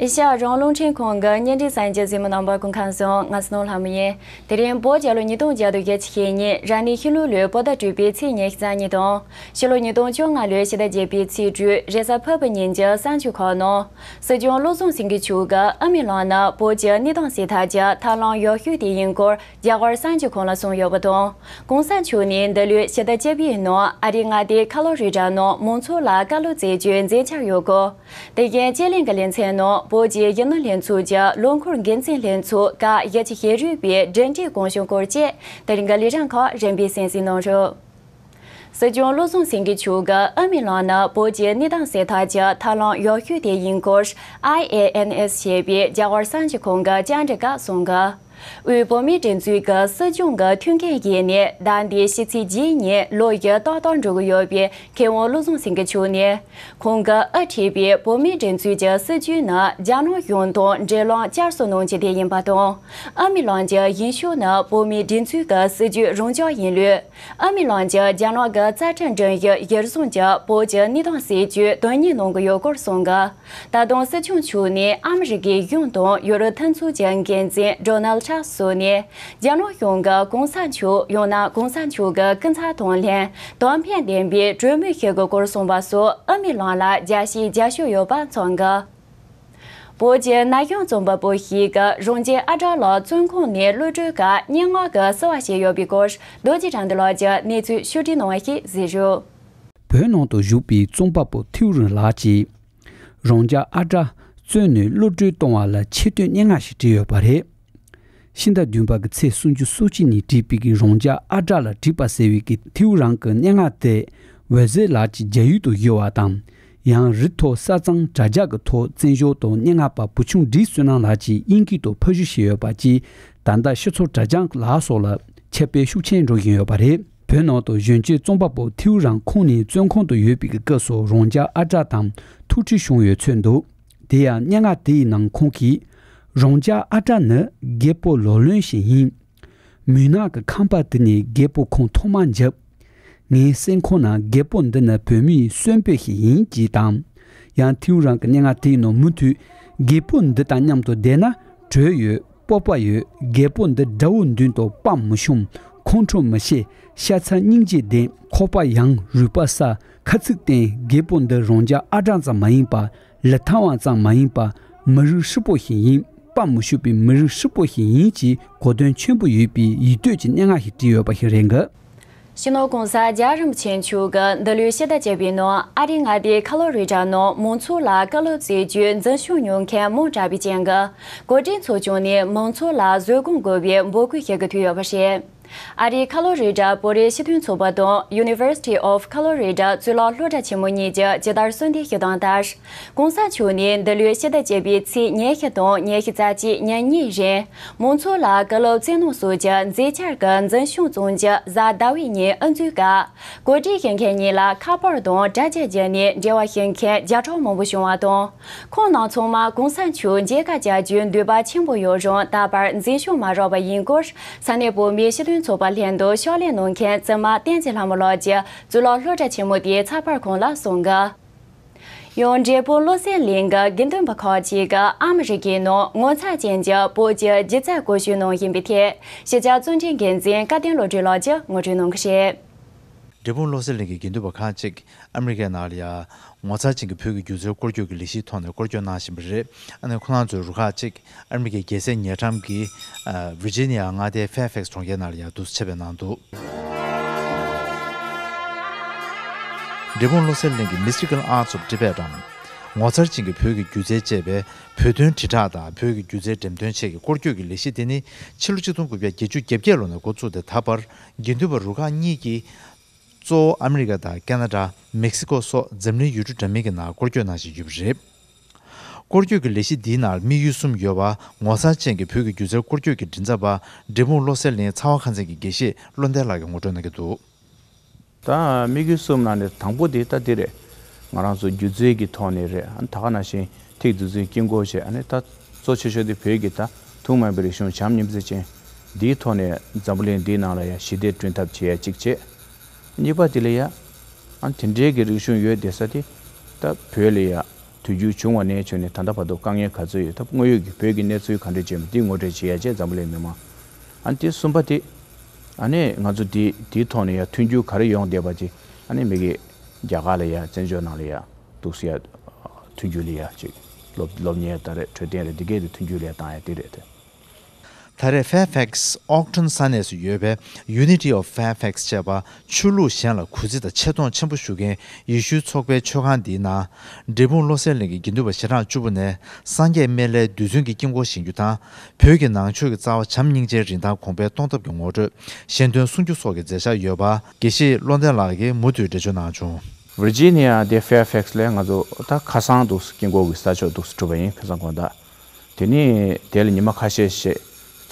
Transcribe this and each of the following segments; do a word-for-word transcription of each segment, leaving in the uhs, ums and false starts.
ཨེ་ཤ་ཡ་རང་དབང་རླུང་འཕྲིན་ཁང་གི་བརྙན་འཕྲིན་གསར་འགྱུར་གཟིགས་མོ་རྣམ་པ་སྐུ་ཁམས་བཟང་། ང་སྣང་ལྷ་མོ་ཡིན། དེ་རིང་བོད་རྒྱལ་ལོ་ཉིས་སྟོང་བརྒྱ་དང་བརྒྱད་ཅུ་ཞེ་གཉིས་རབ་གནས་ཤིང་ལུག་ལོའི་བོད་ཟླ་དྲུག་པའི་ཚེས་ཉི་ཤུ་རྩ་གཉིས་དང་། ཕྱི་ལོ་ཉིས་སྟོང་བཅོ་ལྔ་ལོའི་ཕྱི་ཟླ་བརྒྱད་པའི་ཚེས་དྲུག་རེས་གཟའ་ཕུར་བུ་ཉིན་གྱི་གསར་འགྱུར་ཁག་ནང་། སྲིད་སྐྱོང་བློ་བཟང་སེང་གེ་མཆོག་གིས་ཨ་མི་ལགས་ནི་བོད་ཀྱི་གནས་སྟངས་སེལ་ཐབས་ཀྱི་ཐབས་ལམ་ཡག་ཤོས་དེ་ཡིན་སྐོར་རྒྱ་གར་གསར་འགྱུར་ཁང་ལ་གསུངས་ཡོད་པ་དང་། གོང་ས་མཆོག་ནས་འདི་ལོའི་ཕྱི་ཟླ་བཅུ་པའི་ནང་ཨ་རིའི་མངའ་སྡེ་ཁ་ལོ་རི་ཌ་ནང་མང་ཚོགས་ལ་བཀའ་སློབ་སྩལ་རྒྱུའི་མཛད་འཆར་ཡོད་སྐོར། དེ་བཞིན་སྤྱི་གླིང་གི་ལེ་ཚན་ནང་བོད་ཀྱི་གཞོན་ནུ་ལྷན་ཚོགས་ཀྱི་ལོ་འཁོར་འགན་འཛིན་ལྷན་ཚོགས་སྐབས་བཞི་བཅུ་ཞེ་དྲུག་པའི་གྲ་སྒྲིག་གོ་སྐབས་སྐོར་བཅས་དེ་རིང་གི་ལས་རིམ་ཁག་རིམ་པས་གསན་གཟིགས་གནང་རོགས། སྲིད་སྐྱོང་བློ་བཟང་སེང་གེ་མཆོག་གིས་ཨ་མི་ལགས་ནི་བོད་ཀྱི་གནས་སྟངས་སེལ་ཐབས་ཀྱི་ཐབས་ལམ་ཡག་ཤོས་དེ་ཡིན་སྐོར། ཨའི་ཨེ་ཨེན་ཨེས་ཞེས་པའི་རྒྱ་གར་གསར་འགྱུར་ཁང་གི་བཅར་འདྲི་སྐབས་གསུངས་གི། དབུས་བོད་མིའི་སྒྲིག་འཛུགས་ཀྱི་སྲིད་སྐྱོང་གི་ཐུགས་འགན་བཞེས་ནས་ཟླ་འདིའི་ཕྱི་ཚེས་བརྒྱད་ཉིན་ལོ་བཞི་ཏག་ཏག་འགྲོ་གི་ཡོད་པའི་མཁས་དབང་བློ་བཟང་སེང་གེ་མཆོག་ནས། ཁོང་གིས་དབུ་ཁྲིད་པའི་བོད་མིའི་སྒྲིག་འཛུགས་ཀྱི་སྲིད་བྱུས་ནི་རྒྱ་ནག་གཞུང་དང་འབྲེལ་ལམ་བསྐྱར་གསོ་གནང་རྒྱུ་དེ་ཡིན་པ་དང་། ཨ་མི་ལགས་ཀྱི་ཡིན་ཤུགས་ནི་བོད་མིའི་སྒྲིག་འཛུགས་ཀྱི་སྲིད་བྱུས་རང་འཇགས་ཡིན་ལུགས། ཨ་མི་ལགས་ཀྱིས་རྒྱ་ནག་གི་རྩ་ཁྲིམས་སྒྲིག་གཞི་གཞིར་བཟུང་གིས་བོད་ཀྱི་གནས་སྟངས་སེལ་རྒྱུའི་དོན་གཉེར་གནང་གི་ཡོད་སྐོར་གསུངས་གི། ད་དུང་སྲིད་སྐྱོང་མཆོག་ནས་ཨ་མི་རི་ཀའི་གཞུང་དང་ཡུ་རོབ་མཐུན་ཚོགས་ཀྱི་འགན་འཛིན་ཌོ་ནལ་ཊྲམ་སོགས་ནས། རྒྱ་ནག་གཞུང་གིས་གོང་ས་མཆོག་ཡང་ན་གོང་ས་མཆོག་གི་སྐུ་ཚབ་དང་ལྷན་དོན་ཕན་ལྡན་པའི་གྲོས་མོལ་ཞུ་དགོས་སྐོར་གསུངས་པ་སོགས་ཨ་མི་ལགས་ལ་རྒྱ་ཆེའི་རྒྱབ་སྐྱོར་ཡོད་པ་མཚོན་གི། བོད་ཀྱི་ན་གཞོན་རྩོམ་པ་པོ་ཞིག་གིས་རང་རྒྱལ་ཨ་བྲག་ལ་བཙོན་ཁང་ནས་གློད་གྲོལ་སྐབས་སྙན་ངག་གི་བསུ་བ་བྱས་ཡོད་པའི་སྐོར་རྡོ་རྗེ་དགྲ་འདུལ་ལགས་ཀྱིས་གནས་ཚུལ་ཕྱོགས་སྒྲིག་གནང་བ་ཞིག་གཟིགས་རོགས། བོད་ནང་དུ་བཞུགས་པའི་རྩོམ་པ་པོ་ཐེའུ་རང་ལགས་ཀྱིས། རང་རྒྱལ་ཨ་བྲག་བཙོན་ནས་གློད་གྲོལ་གཏོང་བ་ལ་ཆེ་བསྟོད་སྙན་ངག་ཞིག་བྲིས་ཡོད་པ་རེད། ཕྱི་ཟླ་བདུན་པ་གི་ཚེས་སུམ་ཅུ་སོ་གཅིག་ཉིན་བྲིས་པའི་གི་རང་རྒྱལ་ཨ་བྲག་ལ་བྲིས་པ་ཟེར་བའི་གི་ཐེའུ་རང་གི་སྙན་ངག་དེ་ཝེ་ཟེ་ལགས་ཀྱིས་རྒྱ་ཡུལ་དུ་བཞུགས་པ་དང་། ཡང་རི་མཐོ་ས་གཙང་དྲ་རྒྱ་གི་ཐོག་བཙན་བྱོལ་དུ་སྙན་ངག་པ་བུ་ཆུང་བཀྲིས་བསོད་ནམས་ལགས་ཀྱིས་དབྱིན་སྐད་དུ་ཕབ་བཤུས་བྱས་ཡོད་པ་བཅས། ད་ལྟ་ཕྱི་ཚུལ་དྲ་རྒྱ་ལ་སོགས་ལ་ཁྱབ་སྤེལ་ཤུགས་ཆེན་འགྲོ་བཞིན་ཡོད་པ་རེད། བོད་ནང་དུ་གཞོན་སྐྱེས་རྩོམ་པ་པོ་ཐེའུ་རང་ཁོང་ནི་བཙོན་ཁང་དུ་ཡོད་པའི་སྐབས་སུ་རང་རྒྱལ་ཨ་བྲག་དང་ཐུག་འཕྲད་བྱུང་ཡོད་ཚོད་འདུག། དེ་ཡང་སྙན་ངག་དེའི་ནང་ཁོང་གིས། རང་རྒྱལ་ཨ་བྲག་ནི་རྒད་པོ་ལོ་ལོན་ཞིག་ཡིན། མུན་ནག་གི་ཁང་པ་དེ་ནས་རྒད་པོ་ཁོང་ཐོག་མར་འཇབ། ངའི་སེམས་ཁོང་ན་རྒད་པོ་འདི་ནི་བོད་མིའི་གསོན་པོ་ཞིག་ཡིན་ཅེས་དང་། ཡང་ཐེའུ་རང་གི་སྙན་ངག་དེའི་ནང་མུ་མཐུད། རྒད་པོ་འདི་དང་མཉམ་དུ་བསྡད་ན་དྲོད་ཡོད། སྤོབས་པ་ཡོད། རྒད་པོ་འདི་དགྲ་བོ་མདུན་དུ་དཔའ་མི་ཤོམ། ཁོང་ཁྲོ་མི་བྱེད། ཤ་ཚ་སྙིང་རྗེ་ལྡན། ཁོག་པ་ཡངས། རུས་པ་སྲ། ཁ་ཚིག་བརྟན། རྒད་པོ་འདི་རང་རྒྱལ་ཨ་བྲག་ཙམ་མ་ཡིན་པ། ལི་ཐང་བ་ཙམ་མ་ཡིན་པ། མི་རིགས་ཧྲིལ་པོ་ཞིག་ཡིན། དཔའ་མི་ཤོམ་པའི་མི་རིགས་ཧྲིལ་པོ་ཞིག་ཡིན་ཅེས་གོ་དོན་ཆེན་པོ་ཡོད་པའི་ཡིད་གཏོད་ཀྱི་སྙན་ངག་ཞིག་བྲིས་ཡོད་པ་ཞིག་རེད་འདུག། སྤྱི་ནོར་༸གོང་ས་༸རྒྱལ་བ་རིན་པོ་ཆེ་མཆོག་གིས་འདི་ལོའི་ཕྱི་ཟླ་བཅུ་པའི་ནང་ཨ་རིའི་མངའ་སྡེ་ཁ་ལོ་རི་ཌ་ནང་མང་ཚོགས་ལ་བཀའ་སློབ་སྩལ་རྒྱུའི་འཛིན་བཟུང་མྱོང་མཁན་མང་དྲགས་པའི་རྐྱེན་གྱིས། གོ་སྒྲིག་ཚོགས་ཆུང་ནས་མང་ཚོགས་ལ་བཟོད་སྒོམ་དགོས་པའི་འབོད་སྐུལ་ཞུ་གི་ཐུག་ཡོད་པ་རེད། ཨ་རིའི་ཁ་ལོ་རི་ཌ་བོད་རིགས་སྤྱི་མཐུན་ཚོགས་པ་དང་University of Colorado གཙུག་ལག་སློབ་གྲྭ་ཆེན་མོ་གཉིས་ཀྱིས་ཇི་ལྟར་གསོལ་འདེབས་ཞུས་དོན་ལྟར། ༸གོང་ས་མཆོག་ནས་འདི་ལོའི་ཕྱི་ཟླ་བཅུ་པའི་ཚེས་ཉི་ཤུ་དང་ཉི་ཤུ་རྩ་གཅིག་ཉིན་གཉིས་རིང་། མང་ཚོགས་ལ་བཀའ་སློབ་སྩལ་གནང་སོགས་ཀྱི་མཛད་འཆར་གྱི་འཛིན་སྐྱོང་བཙུགས་རྒྱུ་གཟའ་ཟླ་བའི་ཉིན་དབུ་འཛུགས་སྐབས། གོ་སྒྲིག་ཞུ་མཁན་གཉིས་ལ་ཁ་པར་དང་དྲ་རྒྱ་བརྒྱུད་ནས་འབྲེལ་བ་ཞུ་མཁན་བརྒྱ་ཕྲག་མང་པོ་བྱུང་བ་དང་། ཁོང་རྣམས་ཚང་མ་གོང་ས་མཆོག་མཇལ་ཁ་བཅར་རྒྱུའི་འདོད་པ་ཆེན་པོ་ཡོད་རུང་ད་བར་འཛིན་སྐྱོང་མ་རག་པ་ཡིན་སྐོར། ས་གནས་བོད་མིའི་སྤྱི་མཐུན་ཚོགས་པ་ལྷན་དུ་ཕྱག་ལས་གནང་མཁན་བཙུན་མ་བསྟན་འཛིན་ལྷ་མོ་ལགས་ཀྱིས་གཙུག་ལག་སློབ་གྲྭ་ཆེན་མོ་དེའི་ཚགས་པར་ཁང་ལ་གསུངས་གི། ཡང་འབྲས་སྤུངས་བློ་གསལ་གླིང་གི་དགེ་འདུན་པ་ཁག་ཅིག་གིས་ཨ་མི་རི་ཀའི་ནང་ངོ་མཚར་ཅན་གྱི་བོད་ཀྱི་སྒྱུ་རྩལ་སྐོར་ཞིག་གནང་བཞིན་པའི་ཐད། གཞིས་ཆགས་གཙོ་འགན་འཛིན་བཀའ་བསྟན་བློ་གྲོས་ལགས་ཀྱིས་ངོ་སྤྲོད་གནང་གི་རེད། འབྲས་སྤུངས་བློ་གསལ་གླིང་གི་དགེ་འདུན་པ་ཁག་ཅིག་ཨ་མི་རི་ཀའི་ནང་ལ་ཡ། ངོ་མཚར་ཅན་གྱི་བོད་ཀྱི་སྒྱུ་རྩལ་སྐོར་སྐྱོད་ཀྱི་ལས་གཞིའི་ཐོག་ནས་སྐོར་སྐྱོད་གནང་བཞིན་པ་རེད། ཨ་ནི་ཁོ་རང་ཚོའི་རུ་ཁག་ཅིག་ཨ་མི་རི་ཀའི་རྒྱལ་སའི་ཉེ་འགྲམ་གྱི་ཨ་ཝིར་ཇི་ནི་ཡ་མངའ་སྡེའི་ཕེར་ཕེག་སི་གྲོང་ཁྱེར་ནང་ལ་ཡ་འདུག་སེ་ཆེད་ཕེབས་གནང་འདུག། འབྲས་སྤུངས་བློ་གསལ་གླིང་གི་Mystical Arts of Tibet འམ། ངོ་མཚར་ཅན་གྱི་བོད་ཀྱི་སྒྱུ་རྩལ་ཅེས་པའི་བོད་དོན་དྲིལ་བསྒྲགས་དང་བོད་ཀྱི་སྒྱུ་རྩལ་འགྲེམས་སྟོན་ཆེད་ཀྱི་སྐོར་སྐྱོད་ཀྱི་ལས་གཞི་དེ་ནི་ཕྱི་ལོ་ཆིག་སྟོང་དགུ་བརྒྱ་བརྒྱད་ཅུ་གྱ་བརྒྱད་ལོ་ནས་འགོ་བཙུགས་ཏེ་ད་བར་དགེ་འདུན་པ་རུ་ཁག་གཉིས་ཀྱིས། གཙོ་བོ་ཨ་མི་རི་ཀ་དང་ཁེ་ན་ཌ། མེག་སི་ཀོ་སོགས་འཛམ་གླིང་ཡུལ་གྲུ་འདྲ་མིན་གྱི་ནང་སྐོར་སྐྱོད་གནང་བཞིན་ཡོད་པ་རེད། སྐོར་སྐྱོད་ཀྱི་ལས་གཞི་འདིའི་ནང་དམིགས་ཡུལ་གསུམ་ཡོད་པ། ངོ་མཚར་ཅན་གྱི་བོད་ཀྱི་སྒྱུ་རྩལ་སྐོར་སྐྱོད་ཀྱི་མགྲིན་ཚབ་པ། འབྲས་སྤུངས་བློ་གསལ་གླིང་ཚ་བ་ཁང་ཚན་གྱི་དགེ་བཤེས་བློ་ལྡན་ལགས་ཀྱིས་ངོ་སྤྲོད་གནང་གི་འདུག། ད་དམིགས་ཡུལ་གསུམ་ནང་ནས་དང་པོ་དེ་ད་འདི་རེད། ང་རང་ཚོ་སྒྱུ་རྩལ་གྱི་ཐོག་ནས་རེད། ཨ་ནི་ད་ག་ནང་བཞིན་ཐིག་རྡུལ་ཚོན་དཀྱིལ་འཁོར་བྱས། ཨ་ནི་ད་གཙོ་ཆེ་ཤོས་དེ་བོད་ཀྱི་ད་ཐུན་མོང་མ་ཡིན་པའི་རིག་གཞུང་བྱམས་སྙིང་བརྩེ་ཅན་འདིའི་ཐོག་ནས་འཛམ་བུ་གླིང་འདིའི་ནང་ལ་ཡང་ཞི་བདེ་བསྐྲུན་ཐབས་བྱེད་ཡ་གཅིག་བྱས། གཉིས་པ་དེ་ལ་ཡ། ཨ་དེ་འདྲའི་གི་རིག་གཞུང་ཡོད་བསྡད་ས་དེ་ད་བོད་ལ་ཡ། དུས་འགྱུར་བྱུང་བ་ནས་བྱུང་ནས་ད་ལྟ་བར་དུ་དཀའ་ངལ་ག་ཚོད་ཡོད། ད་དངོས་ཡོད་ཀྱི་བོད་ཀྱི་གནས་ཚུལ་ག་འདྲ་བྱུང་མིན་འདི་ངོ་སྤྲོད་བྱེད་ཡ་བྱས་འཛམ་བུ་གླིང་མི་མང་། ཨ་ནི་དེ་གསུམ་པ་དེ། ཨ་ནི་ང་ཚོ་དེ་དེའི་ཐོག་ནས་ཡང་མཐུན་འགྱུར་ག་རེ་ཡོང་བསྡད་པ་ཅིག་ཨ་ནི་མི་གི་རྒྱ་གར་ལ་ཡ་བཙན་བྱོལ་ནང་ལ་ཡ་འདུག་སེ་ཡ་མཐུན་འགྱུར་ལ་ཡ་ཅིག་སློབ་སློབ་གཉེར་དང་རེད། འཕྲོད་བསྟེན་རེད། འདི་གས་དེ་མཐུན་འགྱུར་ལ་ཡ་བཏང་ཡ་དེ་རེད་དེ། ད་རེས་Fairfax Auckland ས་གནས་སུ་ཡོད་པའི་Unity of Fairfax ཅེས་པ་ཆོས་ལུགས་གཞན་ལ་གུས་བརྩི་དང་ཆེ་མཐོང་ཆེན་པོ་ཞུ་མཁན་ཡེ་ཤུའི་ཚོགས་པའི་མཆོད་ཁང་འདིའི་ནང་། འབྲས་སྤུངས་བློ་གསལ་གླིང་གི་དགེ་འདུན་པ་ཞལ་གྲངས་བཅུ་པོ་ནས་སངས་རྒྱས་སྨན་བླའི་རྡུལ་ཚོན་གྱི་དཀྱིལ་འཁོར་བཞེངས་རྒྱུ་དང་། བོད་ཀྱི་ནང་ཆོས་ཀྱི་རྩ་བ་བྱམས་སྙིང་རྗེའི་རིན་ཐང་གོང་འཕེལ་གཏོང་ཐབས་ཀྱི་ངོ་སྤྲོད་ཞལ་འདོན་གསུང་རྒྱུ་སོགས་ཀྱི་མཛད་འཆར་ཡོད་པ་དགེ་བཤེས་བློ་ལྡན་ལགས་ཀྱིས་མུ་མཐུད་འགྲེལ་བརྗོད་གནང་བྱུང་། Virginia དེ་Fairfax ལ་ང་ཚོ་ད་ཁ་སང་འདུག་སེ་དཀྱིལ་འཁོར་གྱི་ས་ཕྱོགས་འདུག་སེ་གྲུབ་པ་ཡིན། ཁ་སང་དགོང་དག་དེ་ནས་དེ་ལ་ཉི་མ་ཁ་ཤས་ཤིག་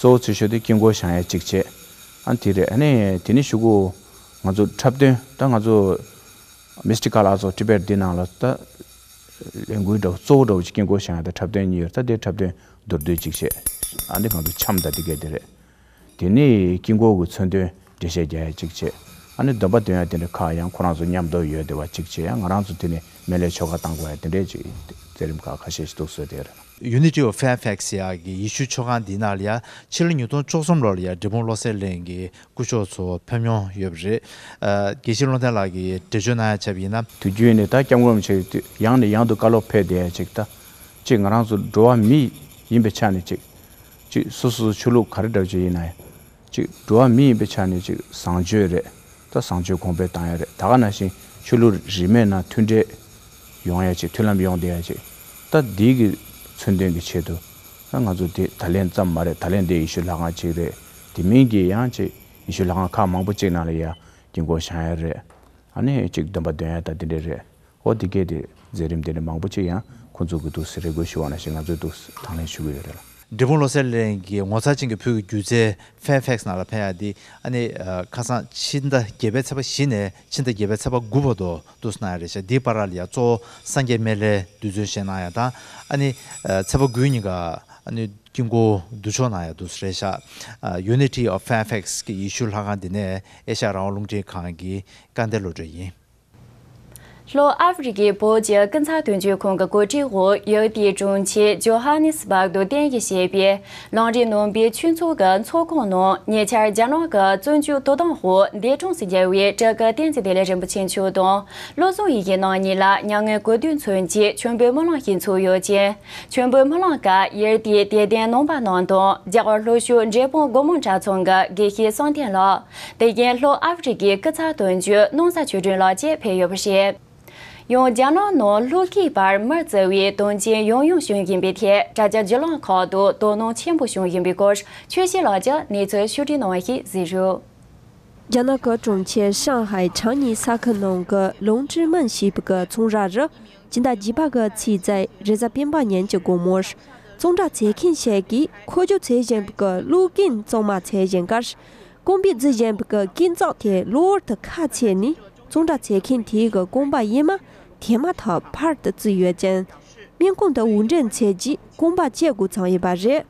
གཙོ་བོ་ཆེ་ཤོས་དེ་དཀྱིལ་འཁོར་བཞེངས་ཡ་གཅིག་བྱས། ཨ་དེ་རེད། ཨ་ནི་དེ་ནས་གཞུག་གུ་ང་ཚོ་འཁྲབ་སྟོན་ད་ང་ཚོ་Mystical Arts of Tibet འདི་ནང་ལ་ད་ལས་འགུལ་འདྲ་བོ་གཙོ་བོ་འདྲ་བོ་ཅིག་དཀྱིལ་འཁོར་བཞེངས་ཡ་དང་འཁྲབ་སྟོན་གཉིས་ཡོད། ད་དེ་འཁྲབ་སྟོན་མདོར་བསྡུས་གཅིག་བྱས། ཨ་ནི་ང་ཚོ་འཆམ་ད་དེ་གས་དེ་རེད། དེ་ནས་དཀྱིལ་འཁོར་གྱི་མཚོན་དོན་འགྲེལ་བཤད་རྒྱག་ཡ་གཅིག་བྱས། ཨ་ནི་འདོན་པ་འདོན་ཡ་དེ་འདྲ་ཁག་ཡང་ཁོ་རང་ཚོ་མཉམ་དུ་ཡོད་བསྡད་པ་གཅིག་བྱས། ཡང་ང་རང་ཚོ་དེ་ནས་སྨན་བླའི་ཆོ་ག་བཏང་དགོས་ཡ་དེ་འདྲས་ཅིག་མཛད་རིམ་ཁག་ཁ་ཤས་ཤིག་འདུག་བཟོས་དེ་རེད། Unity of Fairfax ཡ་གི་ཡེ་ཤུའི་མཆོད་ཁང་འདི་ནང་ལ་ཡ་ཕྱི་ལོ་ཉིས་སྟོང་བཅུ་གསུམ་ལོ་ལ་ཡ་འབྲས་སྤུངས་བློ་གསལ་གླིང་གི་སྐུ་ཞབས་ཚོ་ཕེབས་མྱོང་ཡོད་པ་རེད། ཨ་དགེ་བཤེས་བློ་ལྡན་ལགས་ཀྱིས་འགྲེལ་བརྗོད་གནང་ཡ་བྱས་པ་ཡིན་ན། དུས་རྒྱུན་ནས་ད་སྐྱབས་མགོན་རིན་པོ་ཆེ་ཡང་ནས་ཡང་དུ་བཀའ་སློབ་ཕེབས་བསྡད་ཡ་ཅིག་ད། ཅིག་ང་རང་ཚོ་འགྲོ་བ་མི་ཡིན་པའི་ཆ་ནས་ཅིག་ཅིག་སོ་སོ་ཆོས་ལུགས་ག་རེ་འདྲ་ཅིག་ཡིན་ན་ཡང་། ཅིག་འགྲོ་བ་མི་ཡིན་པའི་ཆ་ནས་ཅིག་བཟང་སྤྱོད་རེད། ད་བཟང་སྤྱོད་གོང་འཕེལ་བཏང་ཡ་རེད། ད་ག་ནང་བཞིན་ཆོས་ལུགས་རིས་མེད་ནང་མཐུན་འབྲེལ་ཡོང་ཡ་ཅིག་མཐུན་ལམ་ཡོང་བསྡད་ཡ་ཅིག་ད་འདི་གི་མཚོན་དོན་གྱི་ཆེད་དུ་ད་ང་ཚོ་དེ་ད་ལན་ཙམ་མ་རེད། ད་ལན་དེ་ཡེ་ཤུ་ལྷ་ཁང་ཅིག་རེད། དེ་མིན་གྱི་ཡང་ཅིག་ཡེ་ཤུ་ལྷ་ཁང་ཁག་མང་པོ་ཅིག་ནང་ལ་ཡ་དཀྱིལ་འཁོར་བཞེངས་ཡ་རེད། ཨ་ནི་ཅིག་འདོན་པ་འདོན་ཡ་ད་དེ་འདྲས་རེད། ཨོ་དེ་གས་དེ་མཛད་རིམ་དེ་འདྲ་མང་པོ་ཅིག་ཡང་ཁོང་ཚོ་གི་འདུག་སེ་རེ་སྐུལ་ཞུ་བ་ནང་བཞིན་ང་ཚོས་འདུག་སེ་དང་ལེན་ཞུ་གི་ཡོད་རེད་ལ། འབྲས་སྤུངས་བློ་གསལ་གླིང་གི་ངོ་མཚར་ཅན་གྱི་བོད་ཀྱི་སྒྱུ་རྩལ་Fairfax ནང་ལ་ཕེབས་ཡ་དེ་ཨ་ནི་ཁ་སང་ཕྱི་ཟླ་བརྒྱད་པའི་ཚེས་པ་བཞི་ནས་ཕྱི་ཟླ་བརྒྱད་པའི་ཚེས་པ་དགུ་བར་དུ་འདུག་སེ་གནང་ཡ་རེད་ཤག་འདིའི་བར་ལ་ཡ་གཙོ་བོ་སངས་རྒྱས་སྨན་བླའི་རྡུལ་ཚོན་བཞེངས་གནང་ཡ་དང་། ཨ་ནི་ཚེས་པ་དགུའི་ཉིན་ཀ་ཨ་ནི་དཀྱིལ་འཁོར་རྡུལ་ཕྱོགས་གནང་ཡ་འདུག་སེ་རེད་ཤག Unity of Fairfax གི་ཡེ་ཤུ་ལྷ་ཁང་འདི་ནས་ཨེ་ཤ་ཡ་རང་དབང་རླུང་འཕྲིན་ཁང་གི་སྐལ་ལྡན་བློ་གྲོས་ཡིན། ལྷོ་ཨ་ཧྥེ་རི་ཁའི་བོད་ཀྱི་ཀུན་བཟང་དོན་གཅོད་ཁང་གི་གོ་སྒྲིག་འོག་ཡུ་ཐི་གྲོང་ཁྱེར་ཇོ་ཧ་ནི་སི་བྷག་ཏུ་རྟེན་གཞི་བྱས་པའི་ལམ་རིམ་ནང་པའི་ཆོས་ཚོགས་ཀྱི་ཚོགས་ཁང་ནང་ཉེ་ཆར་རྒྱ་ནག་གི་བཙན་བྱོལ་དོ་དམ་འོག་འདས་གྲོངས་སུ་གྱུར་བའི་བྲག་དཀར་བསྟན་འཛིན་བདེ་ལེགས་རིན་པོ་ཆེ་མཆོག་དང་། བློ་བཟང་ཡེ་ཤེས་རྣམ་གཉིས་ལ་མྱ་ངན་གུས་འདུད་མཚོན་ཆེད་མཆོད་འབུལ་སྨོན་ལམ་ཞིག་ཚོགས་ཡོད་ཅིང་། མཆོད་འབུལ་སྨོན་ལམ་སྐབས་ཡུ་ཐིའི་དད་ལྡན་རྣམ་པ་རྣམས་དང་རྒྱ་གར་ལྷོ་ཕྱོགས་འབྲས་སྤུངས་སྒོ་མང་གྲྭ་ཚང་གི་དགེ་བཤེས་བསམ་གཏན་ལགས། དེ་བཞིན་ལྷོ་ཨ་ཧྥེ་རི་ཁའི་སྐུ་ཚབ་དོན་གཅོད་སྣང་ས་ཆོས་སྒྲོན་ལགས་བཅས་ཕེབས་ཡོད་པ་རེད། ཡང་རྒྱ་ནག་ནང་བློ་འགྱོད་པར་མི་བརྩི་བའི་དོན་རྐྱེན་ཡང་ཡང་བྱུང་བཞིན་པའི་ཐད་དྲ་རྒྱ་བརྒྱུད་ལམ་ཁག་ཏུ་དོ་སྣང་ཆེན་པོ་བྱུང་བཞིན་པའི་སྐོར་ཆོས་བཤེས་ལགས་ཀྱིས་གནས་ཚུལ་ཕྱོགས་སྒྲིག་གནང་བ་ཞིག་གཟིགས་རོགས། རྒྱ་ནག་གི་གྲོང་ཁྱེར་ཧྲང་ཧའེ་ཁྲང་ཉི་ས་ཁུལ་ནང་གི་ལུང་ཀྲི་མན་ཞེས་པའི་གི་ཚོང་ར་རུ་སྤྱི་ཟླ་བརྒྱད་པ་གི་ཚེས་བརྒྱད་རེས་གཟའ་སྤེན་པ་ཉིན་གྱི་དགོང་མོར་ཚོང་ར་བཙལ་མཁན་ཞིག་གིས་ཁོ་ཚོས་བཙལ་བཞིན་པའི་གི་གློག་ཀིང་གཙང་མ་འཚོལ་བཞིན་ཁར། རྐང་པས་འཛུལ་བཞིན་པའི་གི་ཀིང་ཙག་དེ་གློ་བུར་དུ་ཁ་ཕྱེ་ནས་ཚོང་ར་བཙལ་མཁན་དེའི་གི་རྐང་པ་གཡས་མ་དེ་མ་ཐག་ཕར་དུ་བཙུགས་ཡོད་ཅིང་། སྨན་ཁང་དུ་དབུགས་འདྲེན་མཛད་རྗེས་རྐང་པ་བཅད་དགོས་ཚང་ཡོད་པ་རེད།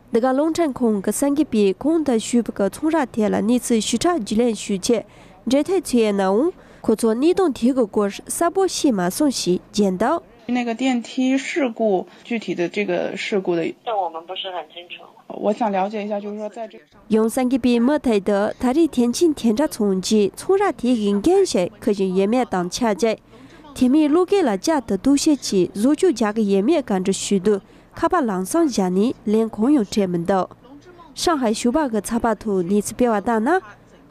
འདི་ག་རླུང་འཕྲིན་ཁང་གི་གསར་འགོད་པས་གོང་དུ་ཞུས་པའི་གི་ཚོང་ར་དེ་ལ་གནས་ཚུལ་ཞིབ་ཕྲ་རྒྱུས་ལོན་ཞུས་ཆེད་འབྲེལ་མཐུད་བྱས་ཡོད་ནའང་ཁོ་ཚོ་གནས་སྟངས་དེའི་གི་སྐོར་གསལ་པོ་ཤེས་མ་སོང་ཞེས་བརྗོད་འདུག། 那个电梯事故，具体的这个事故的，这我们不是很清楚。我想了解一下，就是说在这 ཡང་གསར་འགོད་པས་མུ་མཐུད་དུ་ད་རེས་ཐེན་ཅིན་ཐེན་ཁྲ་ཚང་གིས་ཚོང་ར་དེ་གི་འགན་ཞིག་འཁུར་བཞིན་ཡོད་མེད་དང་ཆབས་ཅིག་དེ་མིན་གློག་ཀིང་ལ་བསྐྱར་དུ་གཏུག་བཤེར་གྱིས་བཟོ་བཅོས་རྒྱག་གི་ཡོད་མེད་བཀའ་འདྲི་ཞུས་དུས་ཁ་པར་ལམ་སང་བཞག་ནས་ལན་གང་ཡང་སྤྲད་མི་འདུག། ཧྲང་ཧའེ་ཞོགས་པ་གི་ཚགས་པར་ཐོག་གནས་ཚུལ་སྤེལ་བ་ལྟར་ན།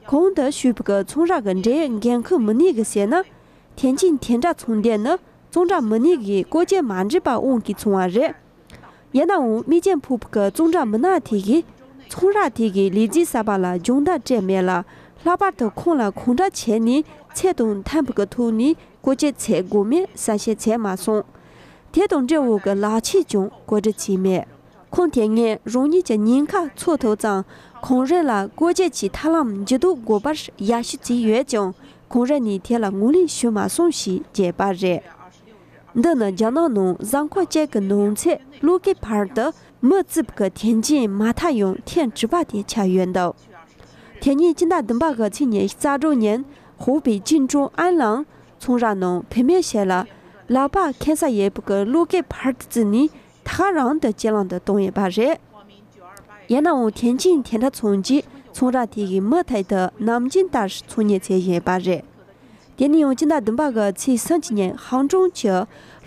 གོང་དུ་ཞུས་པའི་གི་ཚོང་ར་གི་འབྲེལ་ཡོད་འགན་འཁུར་མི་སྣ་གིས་བཤད་ན། ཐེན་ཅིན་ཐེན་ཁྲ་ཚོང་སྡེ་ནི་ཚོང་ར་མི་སྣ་གིས་བཀོལ་སྤྱོད་མ་འགྲིག་པ་དབང་གིས་ཚོང་བ་རེད། ཡིན་ནའང་མིག་རྒྱན་ཕོག་པའི་གི་ཚོང་ར་མི་སྣ་དེ་གིས་ཚོང་ར་དེ་གི་ལས་རྫས་གསར་པ་ལ་སྦྱོང་བརྡར་སྤྲད་མེད་ལ། ལྷག་པར་དུ་ཁོང་ལ་གང་འདྲ་བྱས་ནས་ཚད་དང་མཐུན་པའི་གི་ཐོག་ནས་བཀོལ་སྤྱོད་བྱེད་དགོས་མིན་གསལ་བཤད་བྱས་མ་སོང་། དེ་དང་འབྲེལ་བའི་གི་ལག་ཁྱེར་ཀྱང་བཀོད་སྒྲིག་བྱས་མེད། ཁོང་དེ་སྔོན་རང་ཉིད་ཀྱི་ཉེན་ཁ་ཚོར་ཐུབ་ཙང་གོང་རིམ་ལ་བཀོལ་སྤྱོད་ཀྱི་ཐབས་ལམ་འགྱུར་ལྡོག་དགོས་པར་ཡར་ཞུ་བྱས་ཡོད་ཀྱང་གོང་རིམ་ནས་དེ་ལ་ངོས་ལེན་ཞུས་མ་སོང་ཞེས་བརྗོད་པ་རེད། འདི་ནི་རྒྱ་ནག་ནང་གཟའ་འཁོར་གཅིག་གི་ནང་ཚུད་གློག་ཀིང་བར་དུ་མི་བརྩིས་པའི་ཐེན་ཅིན་མ་མཐའ་ཡང་ཐེངས་དྲུག་པ་དེ་ཆགས་ཡོད་འདུག། དེ་ཉིན་སྤྱི་ཟླ་བདུན་པ་གི་ཚེས་ཉི་ཤུ་རྩ་དྲུག་ཉིན་ཧོ་པེ་ཅིན་ཀྲུང་ཨན་ལའང་ཚོང་ར་ནང་བུད་མེད་ཞིག་ལ་ ལག་པ་འཁེལ་ས་ཡོད་པའི་གི་གློག་སྐས་བར་དུ་བརྩིས་ནས་ཐག་རིང་དུ་གྱེན་ལངས་དུ་གཏོང་ཡོད་པ་རེད། ཡིན་ནའང་ཐེན་ཅིན་དེ་འདྲ་ཚོང་རྗེས་ཚོང་ར་དེ་གི་མུ་མཐུད་དུ་ནམ་རྒྱུན་ལྟར་ཚོང་གཉེར་བྱེད་བཞིན་ཡོད་པ་རེད། དེ་ནས་ཡང་སྤྱི་ཟླ་བདུན་པ་གི་ཚེས་སུམ་ཅུ་ཉིན་ཧང་ཀྲུང་གི་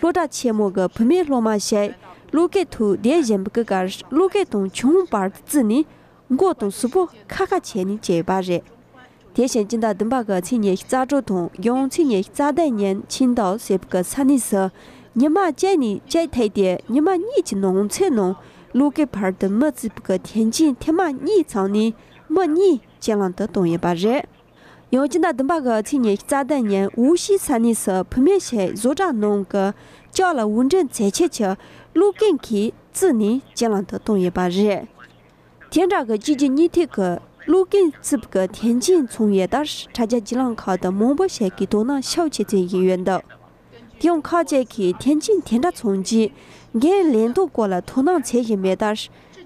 སློབ་གྲྭ་ཆེན་མོ་གི་བུད་མེད་སློབ་མ་ཞིག་གློག་སྐས་ཐོག་བསྡད་བཞིན་པའི་སྐབས་ཀར་གློག་སྐས་དང་ཆུ་བར་དུ་བརྩིས་ནས་མགོ་དང་གཟུགས་པོ་ཁ་ཁ་བྱས་ནས་བཅད་ཡོད་པ་རེད། དེ་བཞིན་སྤྱི་ཟླ་བདུན་པ་གི་ཚེས་ཉི་ཤུ་རྩ་དྲུག་དང་རྒྱང་ཚེས་ཉི་ཤུ་རྩ་བདུན་ཉིན་ཆིང་ཏའོ་ཟེར་བའི་གི་ས་གནས་སུ་ཉི་མ་གཅིག་ནས་གཅིག་ཐད་དེ་ཉི་མ་གཉིས་ཀྱི་ནང་ཚུད་ནང་གློག་སྐས་བར་དུ་མུ་མཐུད་པའི་གི་ཐེན་ཅིན་ཐེངས་མ་གཉིས་ཚང་ནས་མི་གཉིས་གྱེན་ལངས་དུ་བཏང་ཡོད་པ་རེད། ཡང་སྤྱི་ཟླ་བདུན་པ་གི་ཚེས་ཉི་ཤུ་རྩ་བདུན་ཉིན་ཝུ་ཤི་ས་གནས་སུ་བུད་མེད་ཞིག་བཟོ་གྲྭ་ནང་གི་ལྕགས་ལ་དབུགས་འབྱིན་མཛད་ཆེད་ཀྱི་གློག་སྐས་ཀྱིས་བརྩིས་ནས་གྱེན་ལངས་དུ་བཏང་ཡོད་པ་རེད། དེ་འདྲ་གི་གཅིག་རྒྱུ་གཉིས་མཐུད་ཀྱི་གློག་སྐས་བརྩིས་པའི་གི་ཐེན་ཅིན་ཚོང་ཡོད་ལྟར་དྲ་རྒྱ་བརྒྱུད་ལམ་ཁག་ཏུ་མང་པོ་ཞིག་གིས་དོ་སྣང་ཤུགས་ཆེ་བྱེད་བཞིན་ཡོད་འདུག་དེ་ཡང་ཁག་ཅིག་གིས་ཐེན་ཅིན་དེ་འདྲ་ཚོང་རྗེས་འགན་ལེན་སྟངས་སྐོར་ལ་དོ་སྣང་བྱེད་བཞིན་མེད་ལྟར་